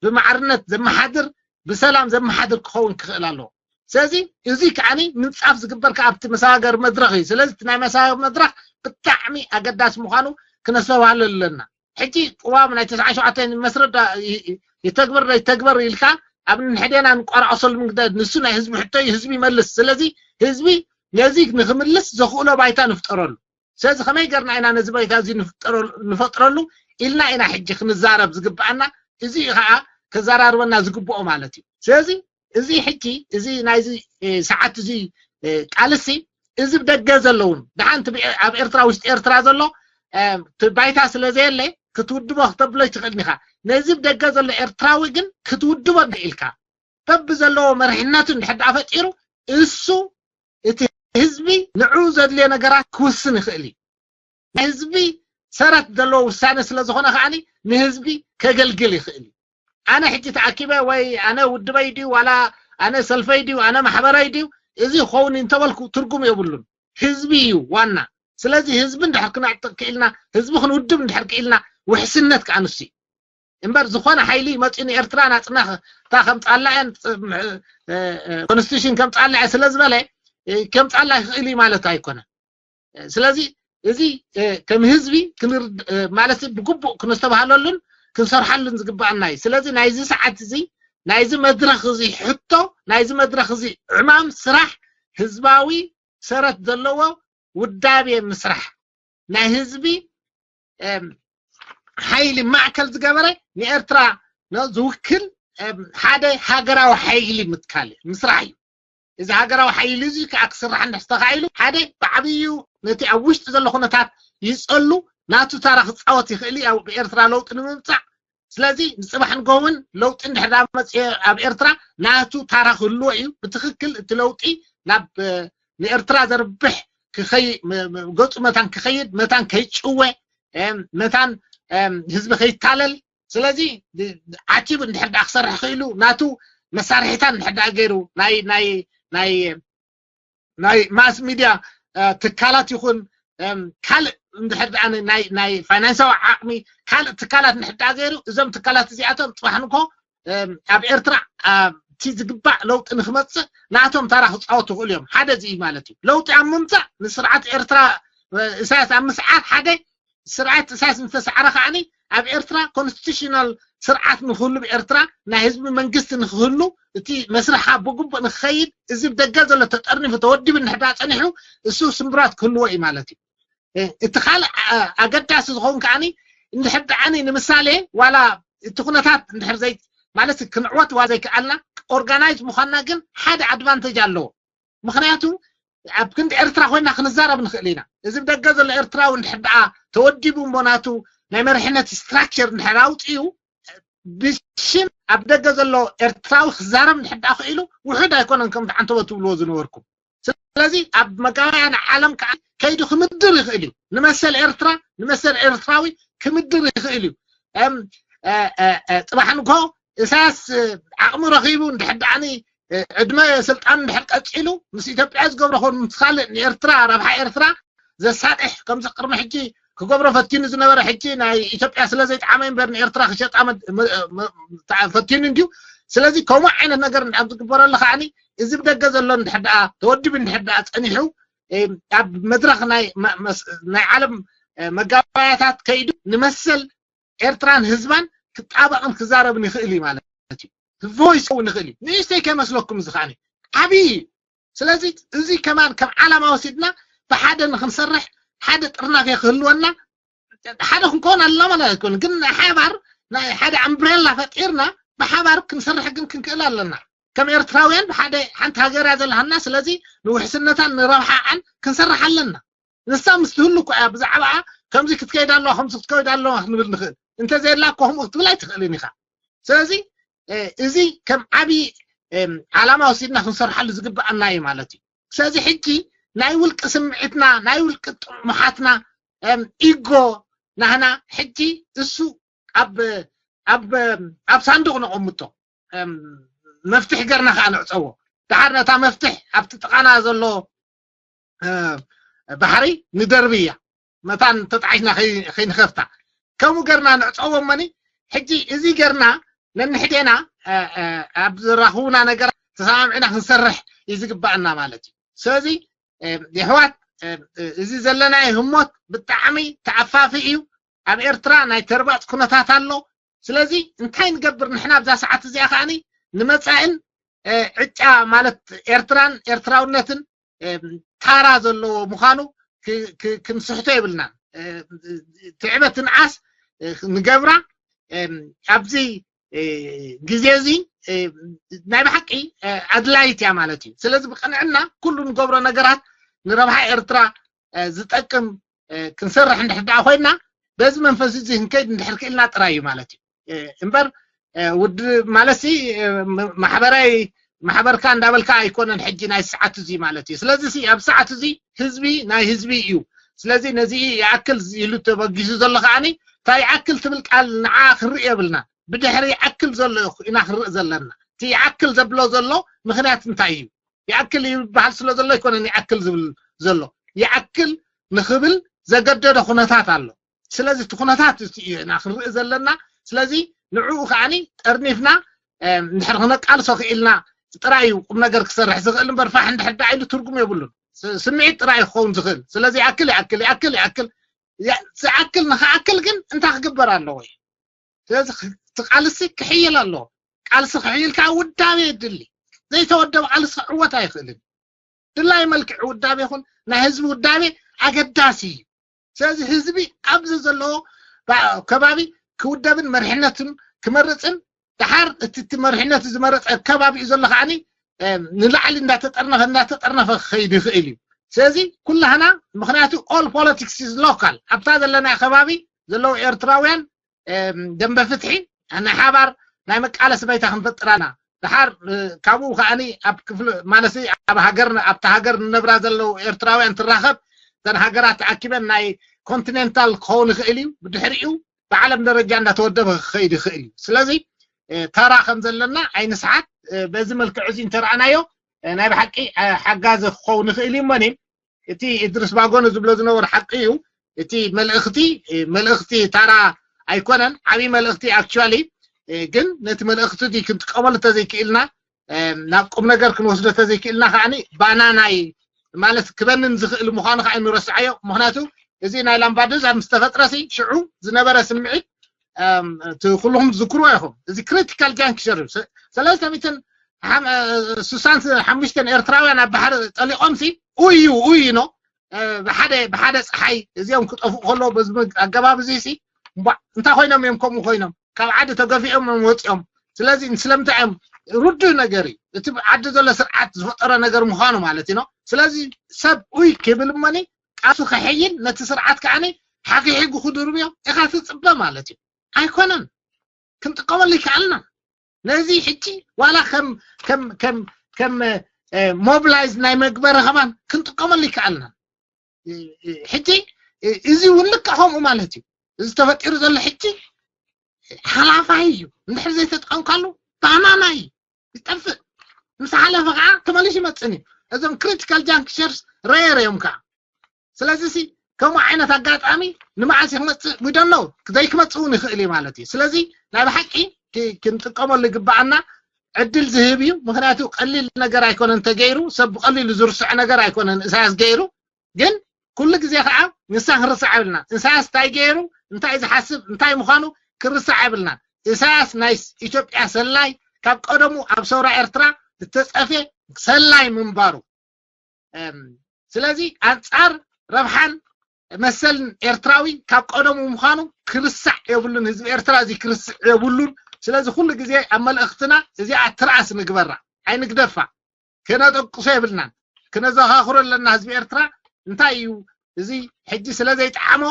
ብማዕርነት ዘመሓድር ብሰላም ዘመሓድር ክኸውን ክኽእል ኣለዎ። ስለዚ እዚ ከዓኒ ምንፃፍ ዝግበር ከ ኣብቲ መሰጋገሪ መድረኽ እዩ። ስለዚ እቲ ናይ መሰጋገሪ መድረኽ ብጣዕሚ ኣገዳሲ ምዃኑ ክነስተባህለሉ ኣለና። ሕጂ ቅዋም ናይ ተስዓ ሸውዓተ መስረዳ ይተግበር ይተግበር ኢልካ ኣብ ንሕደና ንቋራቆሰሉ ምግዳድ ንሱ ናይ ህዝቢ ሕቶ እዩ፣ ህዝቢ ይመልስ። ስለዚ ህዝቢ ነዚ ንክምልስ ዘኽእሎ ባይታ ንፍጠረሉ። ስለዚ ከመይ ገርና ኢና ነዚ ባይታ እዚ ንፈጥረሉ ኢልና ኢና ሕጂ ክንዛረብ ዝግብኣና። እዚ ከዓ ከዘራርበና ዝግብኦ ማለት እዩ። ስለዚ እዚ ሕጂ እዚ ናይዚ ሰዓት እዚ ቃልሲ እዚ ብደገ ዘለውን ደሓንቲ ኣብ ኤርትራ ውሽጢ ኤርትራ ዘሎ ባይታ ስለ ዘየለ ክትውድቦ ክተብሎ ይትኽእል ኢኻ። ነዚ ብደገ ዘሎ ኤርትራዊ ግን ክትውድቦ ኢልካ በብዘለዎ መሪሕነቱ እንድሕር ደኣ ፈጢሩ እሱ እቲ ህዝቢ ንዕኡ ዘድልዮ ነገራት ክውስን ይኽእል እዩ። ናይ ህዝቢ ሰረት ዘለዎ ውሳነ ስለ ዝኾነ ከዓኒ ንህዝቢ ከገልግል ይኽእል እዩ። ኣነ ሕጂ ተኣኪበ ወይ ኣነ ውድበይ ድዩ ዋላ ኣነ ሰልፈይ ድዩ ኣነ ማሕበረይ ድዩ እዚ ክኸውን እንተበልኩ ትርጉም የብሉን። ህዝቢ እዩ ዋና። ስለዚ ህዝቢ እንድሕር ክነዕጥቕ ክኢልና ህዝቢ ክንውድብ እንድሕር ክኢልና ውሕስነት ከዓ ንሱ እዩ። እምበር ዝኾነ ሓይሊ መፂኡ ንኤርትራ ናፅነታ ከምፃላ እያ ኮንስቲቱሽን ከምፃላ እያ ስለ ዝበለ ከምፃላ ይኽእል እዩ ማለት ኣይኮነን። ስለዚ እዚ ከም ህዝቢ ማለት ብግቡእ ክነስተባህለሉን ክንሰርሓሉን ዝግባኣና እዩ። ስለዚ ናይዚ ሰዓት እዚ ናይዚ መድረኽ እዚ ሕቶ ናይዚ መድረኽ እዚ ዕማም ስራሕ ህዝባዊ ሰረት ዘለዎ ውዳቤ ምስራሕ ናይ ህዝቢ ሓይሊ ማእከል ዝገበረ ንኤርትራ ዝውክል ሓደ ሃገራዊ ሓይሊ ምትካል ምስራሕ እዩ። እዚ ሃገራዊ ሓይሊ እዚ ከዓ ክስራሕ እንድሕር ተኻኢሉ ሓደ ብዓብዩ ነቲ ኣብ ውሽጢ ዘሎ ኩነታት ይፀሉ ናቱ ታራ ክፃወት ይኽእል እዩ ኣብ ኤርትራ ለውጢ ንምምፃእ። ስለዚ ንፅባሕ ንጎ እውን ለውጢ እንድሕር መፅኦ ኣብ ኤርትራ ናቱ ታራ ክህልዎ እዩ። ብትኽክል እቲ ለውጢ ናብ ንኤርትራ ዘርብሕ ገፁ መታን ክኸይድ መታን ከይጭወ መታን ህዝቢ ከይታለል ስለዚ ዓቲቡ እንድሕር ደኣ ክሰርሕ ክኢሉ ናቱ መሳርሒታት እንድሕር ደኣ ገይሩ ናይ ናይ ናይ ናይ ማስ ሚድያ ትካላት ይኹን ካልእ እንድሕር ደኣ ናይ ናይ ፋይናንሳዊ ዓቕሚ ካልእ ትካላት እንድሕር ደኣ ገይሩ እዞም ትካላት እዚኣቶም ፅባሕ ንኮ ኣብ ኤርትራ እቲ ዝግባእ ለውጢ ንክመፅእ ናቶም ታራ ክፃወቱ ይኽእሉ እዮም። ሓደ እዚ እዩ ማለት እዩ። ለውጢ ኣብ ምምፃእ ንስርዓት ኤርትራ እሳያስ ኣብ ምስዓር ሓደ ስርዓት እሳያስ እንተሰዓረ ከዓኒ ኣብ ኤርትራ ኮንስቲቱሽናል ስርዓት ንክህሉ ብኤርትራ ናይ ህዝቢ መንግስቲ ንክህሉ እቲ መስርሓ ብግቡእ ንክኸይድ እዚ ብደገ ዘሎ ተጠርኒፉ ተወዲቡ እንድሕዳ ፀኒሑ እሱ ስምብራት ክህልዎ እዩ ማለት እዩ። እቲ ካልእ ኣገዳሲ ዝኸውን ከዓኒ እንድሕር ደዓኒ ንምሳሌ ዋላ እቲ ኩነታት እንድሕር ዘይ ማለት ክንዕወት ዋ ዘይከኣልና ኦርጋናይዝ ምዃንና ግን ሓደ ኣድቫንቴጅ ኣለዎ። ምክንያቱ ኣብ ክንዲ ኤርትራ ኮይና ክንዛረብ ንኽእል ኢና። እዚ ብደገ ዘሎ ኤርትራዊ እንድሕር ደኣ ተወዲቡ እሞ ናቱ ናይ መሪሕነት ስትራክቸር እንድሕር ኣውፅኡ ብሽም ኣብ ደገ ዘሎ ኤርትራዊ ክዛረብ እንድሕር ደኣ ክኢሉ ውሑድ ኣይኮነን ከም ዓንተቦ ትብልዎ ዝነበርኩም። ስለዚ ኣብ መጋባእያ ዓለም ከዓ ከይዱ ክምድር ይኽእል እዩ። ንመሰል ኤርትራ ንመሰል ኤርትራዊ ክምድር ይኽእል እዩ። ፅባሕ ንግሆ እሳያስ ዓቕሚ ረኺቡ እንድሕር ደኣኒ ዕድመ ስልጣን እንድሕር ቀፂሉ ምስ ኢትዮጵያ ዝገብሮ ኮኑ ምስ ካልእ ንኤርትራ ረብሓ ኤርትራ ዘሳጥሕ ከምዚ ቅድሚ ሕጂ ክገብሮ ፈቲኑ ዝነበረ ሕጂ ናይ ኢትዮጵያ ስለ ዘይጠዓመ እምበር ንኤርትራ ክሸጣ ፈቲኑ እንድዩ። ስለዚ ከምኡ ዓይነት ነገር ኣብ ዝግበረሉ ከዓኒ እዚ ብደገ ዘሎ እንድሕር ደኣ ተወዲቡ እንድሕር ደኣ ፀኒሑ ኣብ መድረኽ ናይ ዓለም መጋባያታት ከይዱ ንመሰል ኤርትራን ህዝባን ክጣበቕን ክዛረብን ይኽእል እዩ ማለት እዩ። ቮይስ ክኸውን ይኽእል እዩ። ንእሽተይ ከይመስለኩም፣ እዚ ከዓኒ ዓብዪ እዩ። ስለዚ እዚ ከማን ከም ዓላማ ወሲድና ብሓደ ንክንሰርሕ፣ ሓደ ጥርናፈ ክህልወና፣ ሓደ ክንከውን ኣለና ማለት ኣይኮነን፣ ግን ናይ ሓባር ናይ ሓደ ኣምብሬላ ፈጢርና ብሓባር ክንሰርሕ ግን ክንክእል ኣለና። ከም ኤርትራውያን ብሓደ ሓንቲ ሃገር እያ ዘለሃና። ስለዚ ንውሕስነታን ንረብሓኣን ክንሰርሕ ኣለና። ንሳ ምስ ትህሉ እኮ እያ ብዛዕባኣ ከምዚ ክትከይድ ኣለዋ፣ ከምዚ ክትከይድ ኣለዋ ክንብል ንኽእል። እንተዘየላ እኮ ከምኡ ክትብል ኣይትኽእልን ኢኻ። ስለዚ እዚ ከም ዓብዪ ዓላማ ወሲድና ክንሰርሓሉ ዝግብኣና እዩ ማለት እዩ። ስለዚ ሕጂ ናይ ውልቂ ስምዒትና፣ ናይ ውልቂ ጥሙሓትና፣ ኢጎ ናህና ሕጂ እሱ ኣብ ኣብ ኣብ ሳንዱቕ ነቐምጦ፣ መፍትሒ ገርና ከዓ ንዕፀዎ። ድሓር ነታ መፍትሕ ኣብቲ ጥቓና ዘሎ ባሕሪ ንደርብያ፣ መታን ተጣዒስና ከይንኸፍታ። ከምኡ ገርና ንዕፀዎ እመኒ። ሕጂ እዚ ገርና ነንሕዴና ኣብ ዝራኽቡና ነገራት ተሰማምዕና ክንሰርሕ እዩ ዝግባኣና ማለት እዩ። ስለዚ የሕዋት፣ እዚ ዘለናዮ ህሞት ብጣዕሚ ተኣፋፊ እዩ። ኣብ ኤርትራ ናይ ተርባፅ ኩነታት ኣሎ። ስለዚ እንታይ ንገብር ንሕና ኣብዛ ሰዓት እዚኣ ከዓኒ ንመፃእን ዕጫ ማለት ኤርትራን ኤርትራውነትን ታራ ዘለዎ ምዃኑ ክንስሕቶ የብልናን። ትዕበት ንዓስ ንገብራ ኣብዚ ግዜ እዚ ናይ ብሓቂ ኣድላይት እያ ማለት እዩ። ስለዚ ብቅንዕና ኩሉ ንገብሮ ነገራት ንረብሓ ኤርትራ ዝጠቅም ክንሰርሕ እንድሕር ደኣ ኮይና በዚ መንፈስ እዚ ክንከይድ እንድሕር ክኢልና ጥራይ እዩ ማለት እዩ። እምበር ውድ ማለትሲ ማሕበራዊ ማሕበርካ እንዳበልካ ኣይኮነን ሕጂ ናይ ሰዓት እዚ ማለት እዩ። ስለዚ ኣብ ሰዓት እዚ ህዝቢ ናይ ህዝቢ እዩ። ስለዚ ነዚ ይኣክል ኢሉ ተበጊሱ ዘሎ ከዓኒ እንታይ ይኣክል ትብል ቃል ንዓ ክንርኢ የብልና። ብድሕሪ ይኣክል ዘሎ ኢና ክንርኢ ዘለና። እቲ ይኣክል ዘብሎ ዘሎ ምክንያት እንታይ እዩ? ይኣክል ይበሃል ስለ ዘሎ ኣይኮነን ይኣክል ዝብል ዘሎ። ይኣክል ንኽብል ዘገደዶ ኩነታት ኣሎ። ስለዚ እቲ ኩነታት እቲ እዩ ኢና ክንርኢ ዘለና። ስለዚ ንዕኡ ከዓኒ ጠርኒፍና እንድሕር ክነቃልሶ ክኢልና ጥራይ እዩ ቁም ነገር ክሰርሕ ዝኽእል እምበር ፋሕ እንድሕር ደኣ ኢሉ ትርጉም የብሉን። ስምዒት ጥራይ ክኸውን ዝኽእል። ስለዚ ይኣክል ይኣክል ይኣክል ይኣክል ዝኣክል ንኽኣክል ግን እንታይ ክግበር ኣለዎ እዩ? ስለዚ እቲ ቃልሲ ክሕይል ኣለዎ። ቃልሲ ክሕይል ከዓ ውዳቤ የድሊ። ዘይተወደበ ቃልሲ ክዕወት ኣይኽእልን። ድላይ መልክዕ ውዳቤ ይኹን ናይ ህዝቢ ውዳቤ ኣገዳሲ እዩ። ስለዚ ህዝቢ ኣብዚ ዘለዎ ከባቢ ክውደብን መሪሕነትን ክመርፅን ድሓር እቲ እቲ መሪሕነት ዝመረፀ ከባቢኡ ዘሎ ከዓኒ ንላዕሊ እንዳተጠርነፈ እንዳተጠርነፈ ክኸይድ ይኽእል እዩ። ስለዚ ኩላህና ምክንያቱ all politics is local ኣብታ ዘለና ከባቢ ዘለዉ ኤርትራውያን ደንበ ፍትሒ ናይ ሓባር ናይ መቃለሲ ባይታ ክንፈጥር ኣለና። ድሓር ካብኡ ከዓኒ ኣብ ክፍሊ ማለት ኣብ ሃገር ኣብታ ሃገር ንነብራ ዘለዉ ኤርትራውያን ትራኸብ እተን ሃገራት ተኣኪበን ናይ ኮንቲኔንታል ክኸውን ይኽእል እዩ። ብድሕሪኡ ብዓለም ደረጃ እንዳተወደበ ክኸይድ ይኽእል እዩ። ስለዚ ተራ ከም ዘለና ኣይንስሓት። በዚ መልክዕ እዚ እንተረኣናዮ ናይ ብሓቂ ሓጋዚ ክኸውን ይኽእል እዩ። እመኒ እቲ እድርስ ባጎነ ዝብሎ ዝነበረ ሓቂ እዩ። እቲ መልእኽቲ መልእኽቲ ታራ ኣይኮነን፣ ዓብዪ መልእኽቲ ኣክቹዋሊ። ግን ነቲ መልእኽቲ እዚ ክንጥቀመሉ ተዘይክኢልና ናብ ቁም ነገር ክንወስዶ ተዘይክኢልና ከዓኒ ባና ናይ ማለት ክበንን ዝኽእል ምዃኑ ከዓ ንረስዓዮ። ምክንያቱ እዚ ናይ ላምባዱዛ ምስ ተፈጥረሲ ሽዑ ዝነበረ ስምዒት እቲ ኩልኹም ትዝክርዎ ኢኹም። እዚ ክሪቲካል ጃንክቸር እዩ። ሰለስተ ሚእትን ስሳን ሓሙሽተን ኤርትራውያን ኣብ ባሕሪ ጠሊቖም ሲ ኡዩ ኡዩ ኖ ብሓደ ብሓደ ፀሓይ እዚኦም ክጠፍኡ ከለዉ በዚ ኣገባብ እዚ ሲ እንታይ ኮይኖም እዮም ከምኡ ኮይኖም ካብ ዓዲ ተገፊኦም እዮም ወፂኦም። ስለዚ ስለምንታይ እዮም ርዱእ ነገር እዩ እቲ ዓዲ ዘሎ ስርዓት ዝፈጠሮ ነገር ምዃኑ ማለት እዩ። ስለዚ ሰብ ኡይ ክብል እመኒ ቃሱ ከሐይል ነቲ ስርዓት ከዓኒ ሓኺሒጉ ክድርብዮ ኢኻ ትፅበ ማለት እዩ። ኣይኮነን። ክንጥቀመሉ ይከኣልና። ነዚ ሕጂ ዋላ ከም ከም ከም ከም ሞብላይዝ ናይ መግበሪ ከማን ክንጥቀመሉ ይከኣልና። ሕጂ እዚ እውን ልክዕ ከምኡ ማለት እዩ። እዚ ተፈጢሩ ዘሎ ሕጂ ሓላፋይ እዩ። እንድሕር ዘይተጠቐምካሉ ባናና እዩ፣ ይጠፍእ። ምስ ሓለፈ ከዓ ተመሊሱ ይመፅን እዩ። እዞም ክሪቲካል ጃንክቸርስ ረየር እዮም ከዓ። ስለዚ ሲ ከምኡ ዓይነት ኣጋጣሚ ንመዓስ ክመፅእ ዊደኖ ዘይክመፅእ እውን ይኽእል እዩ ማለት እዩ። ስለዚ ናይ ብሓቂ ክንጥቀመሉ ይግበኣና። ዕድል ዝህብ እዩ። ምክንያቱ ቀሊል ነገር ኣይኮነን ተገይሩ፣ ሰብ ብቀሊሉ ዝርስዖ ነገር ኣይኮነን እሳያስ ገይሩ። ግን ኩሉ ግዜ ከዓ ንሳ ክንርሳዕ የብልና። ኢሳያስ እንታይ ገይሩ፣ እንታይ ዝሓስብ፣ እንታይ ምዃኑ ክንርሳዕ የብልና። ኢሳያስ ናይ ኢትዮጵያ ሰላይ፣ ካብ ቀደሙ ኣብ ሰውራ ኤርትራ ዝተጸፈ ሰላይ ምንባሩ። ስለዚ ኣንጻር ረብሓን መሰልን ኤርትራዊ ካብ ቀደሙ ምዃኑ ክርሳዕ የብሉን። ህዝቢ ኤርትራ እዚ ክርስዕ የብሉን። ስለዚ ኩሉ ግዜ ኣብ መልእኽትና እዚኣ ትርኣስ ንግበራ፣ ኣይንግደፋ። ክነጠቅሶ የብልናን። ክነዘኻኽሮ ኣለና ህዝቢ ኤርትራ። እንታይ እዩ እዚ ሕጂ ስለ ዘይጠዓሞ፣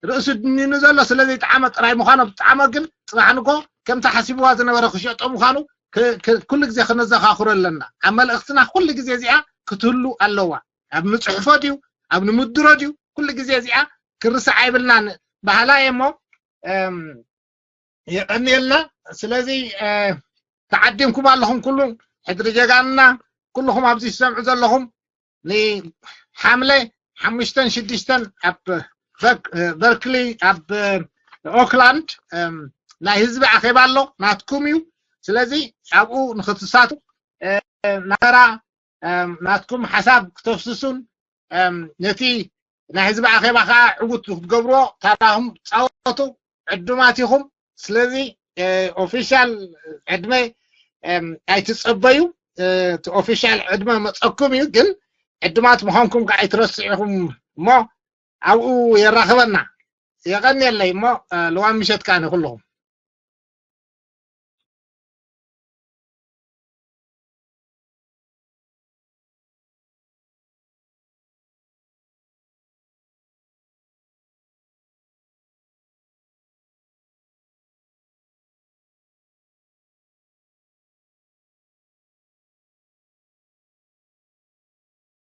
ርእሱ ድኒኑ ዘሎ ስለ ዘይጠዓመ ጥራይ ምዃኑ ብጣዕመ፣ ግን ጽባሕ ንጎ ከምቲ ሓሲብዋ ዝነበረ ክሸጦ ምዃኑ ኩሉ ግዜ ክነዘኻኽሮ ኣለና። ኣብ መልእኽትና ኩሉ ግዜ እዚኣ ክትህሉ ኣለዋ። ኣብ ንጽሕፎ ድዩ ኣብ ንምድሮ ድዩ፣ ኩሉ ግዜ እዚኣ ክርሳዕ ኣይብልናን። ባህላ እየ እሞ የቐንየልና። ስለዚ ተዓዲምኩም ኣለኹም፣ ኩሉ ሕድሪ ጀጋንና፣ ኩልኹም ኣብዚ ትሰምዑ ዘለኹም፣ ንሓምለ ሓሙሽተን ሽዱሽተን ኣብ በርክሊ ኣብ ኦክላንድ ናይ ህዝቢ ኣኼባ ኣሎ፣ ናትኩም እዩ። ስለዚ ኣብኡ ንክትሳቱ ናራ ናትኩም ሓሳብ ክተፍስሱን ነቲ ናይ ህዝቢ ኣኼባ ከዓ ዕውት ክትገብርዎ ታራኹም ፃወቱ። ዕዱማት ኢኹም። ስለዚ ኦፊሻል ዕድመ ኣይትፀበዩ። እቲ ኦፊሻል ዕድመ መፀኩም እዩ፣ ግን ዕዱማት ምዃንኩም ከዓ ኣይትረስዑ ኢኹም። እሞ ኣብኡ የራኽበና። የቐንየለይ እሞ ልዋም ምሸት ከዓ ንኩልኹም።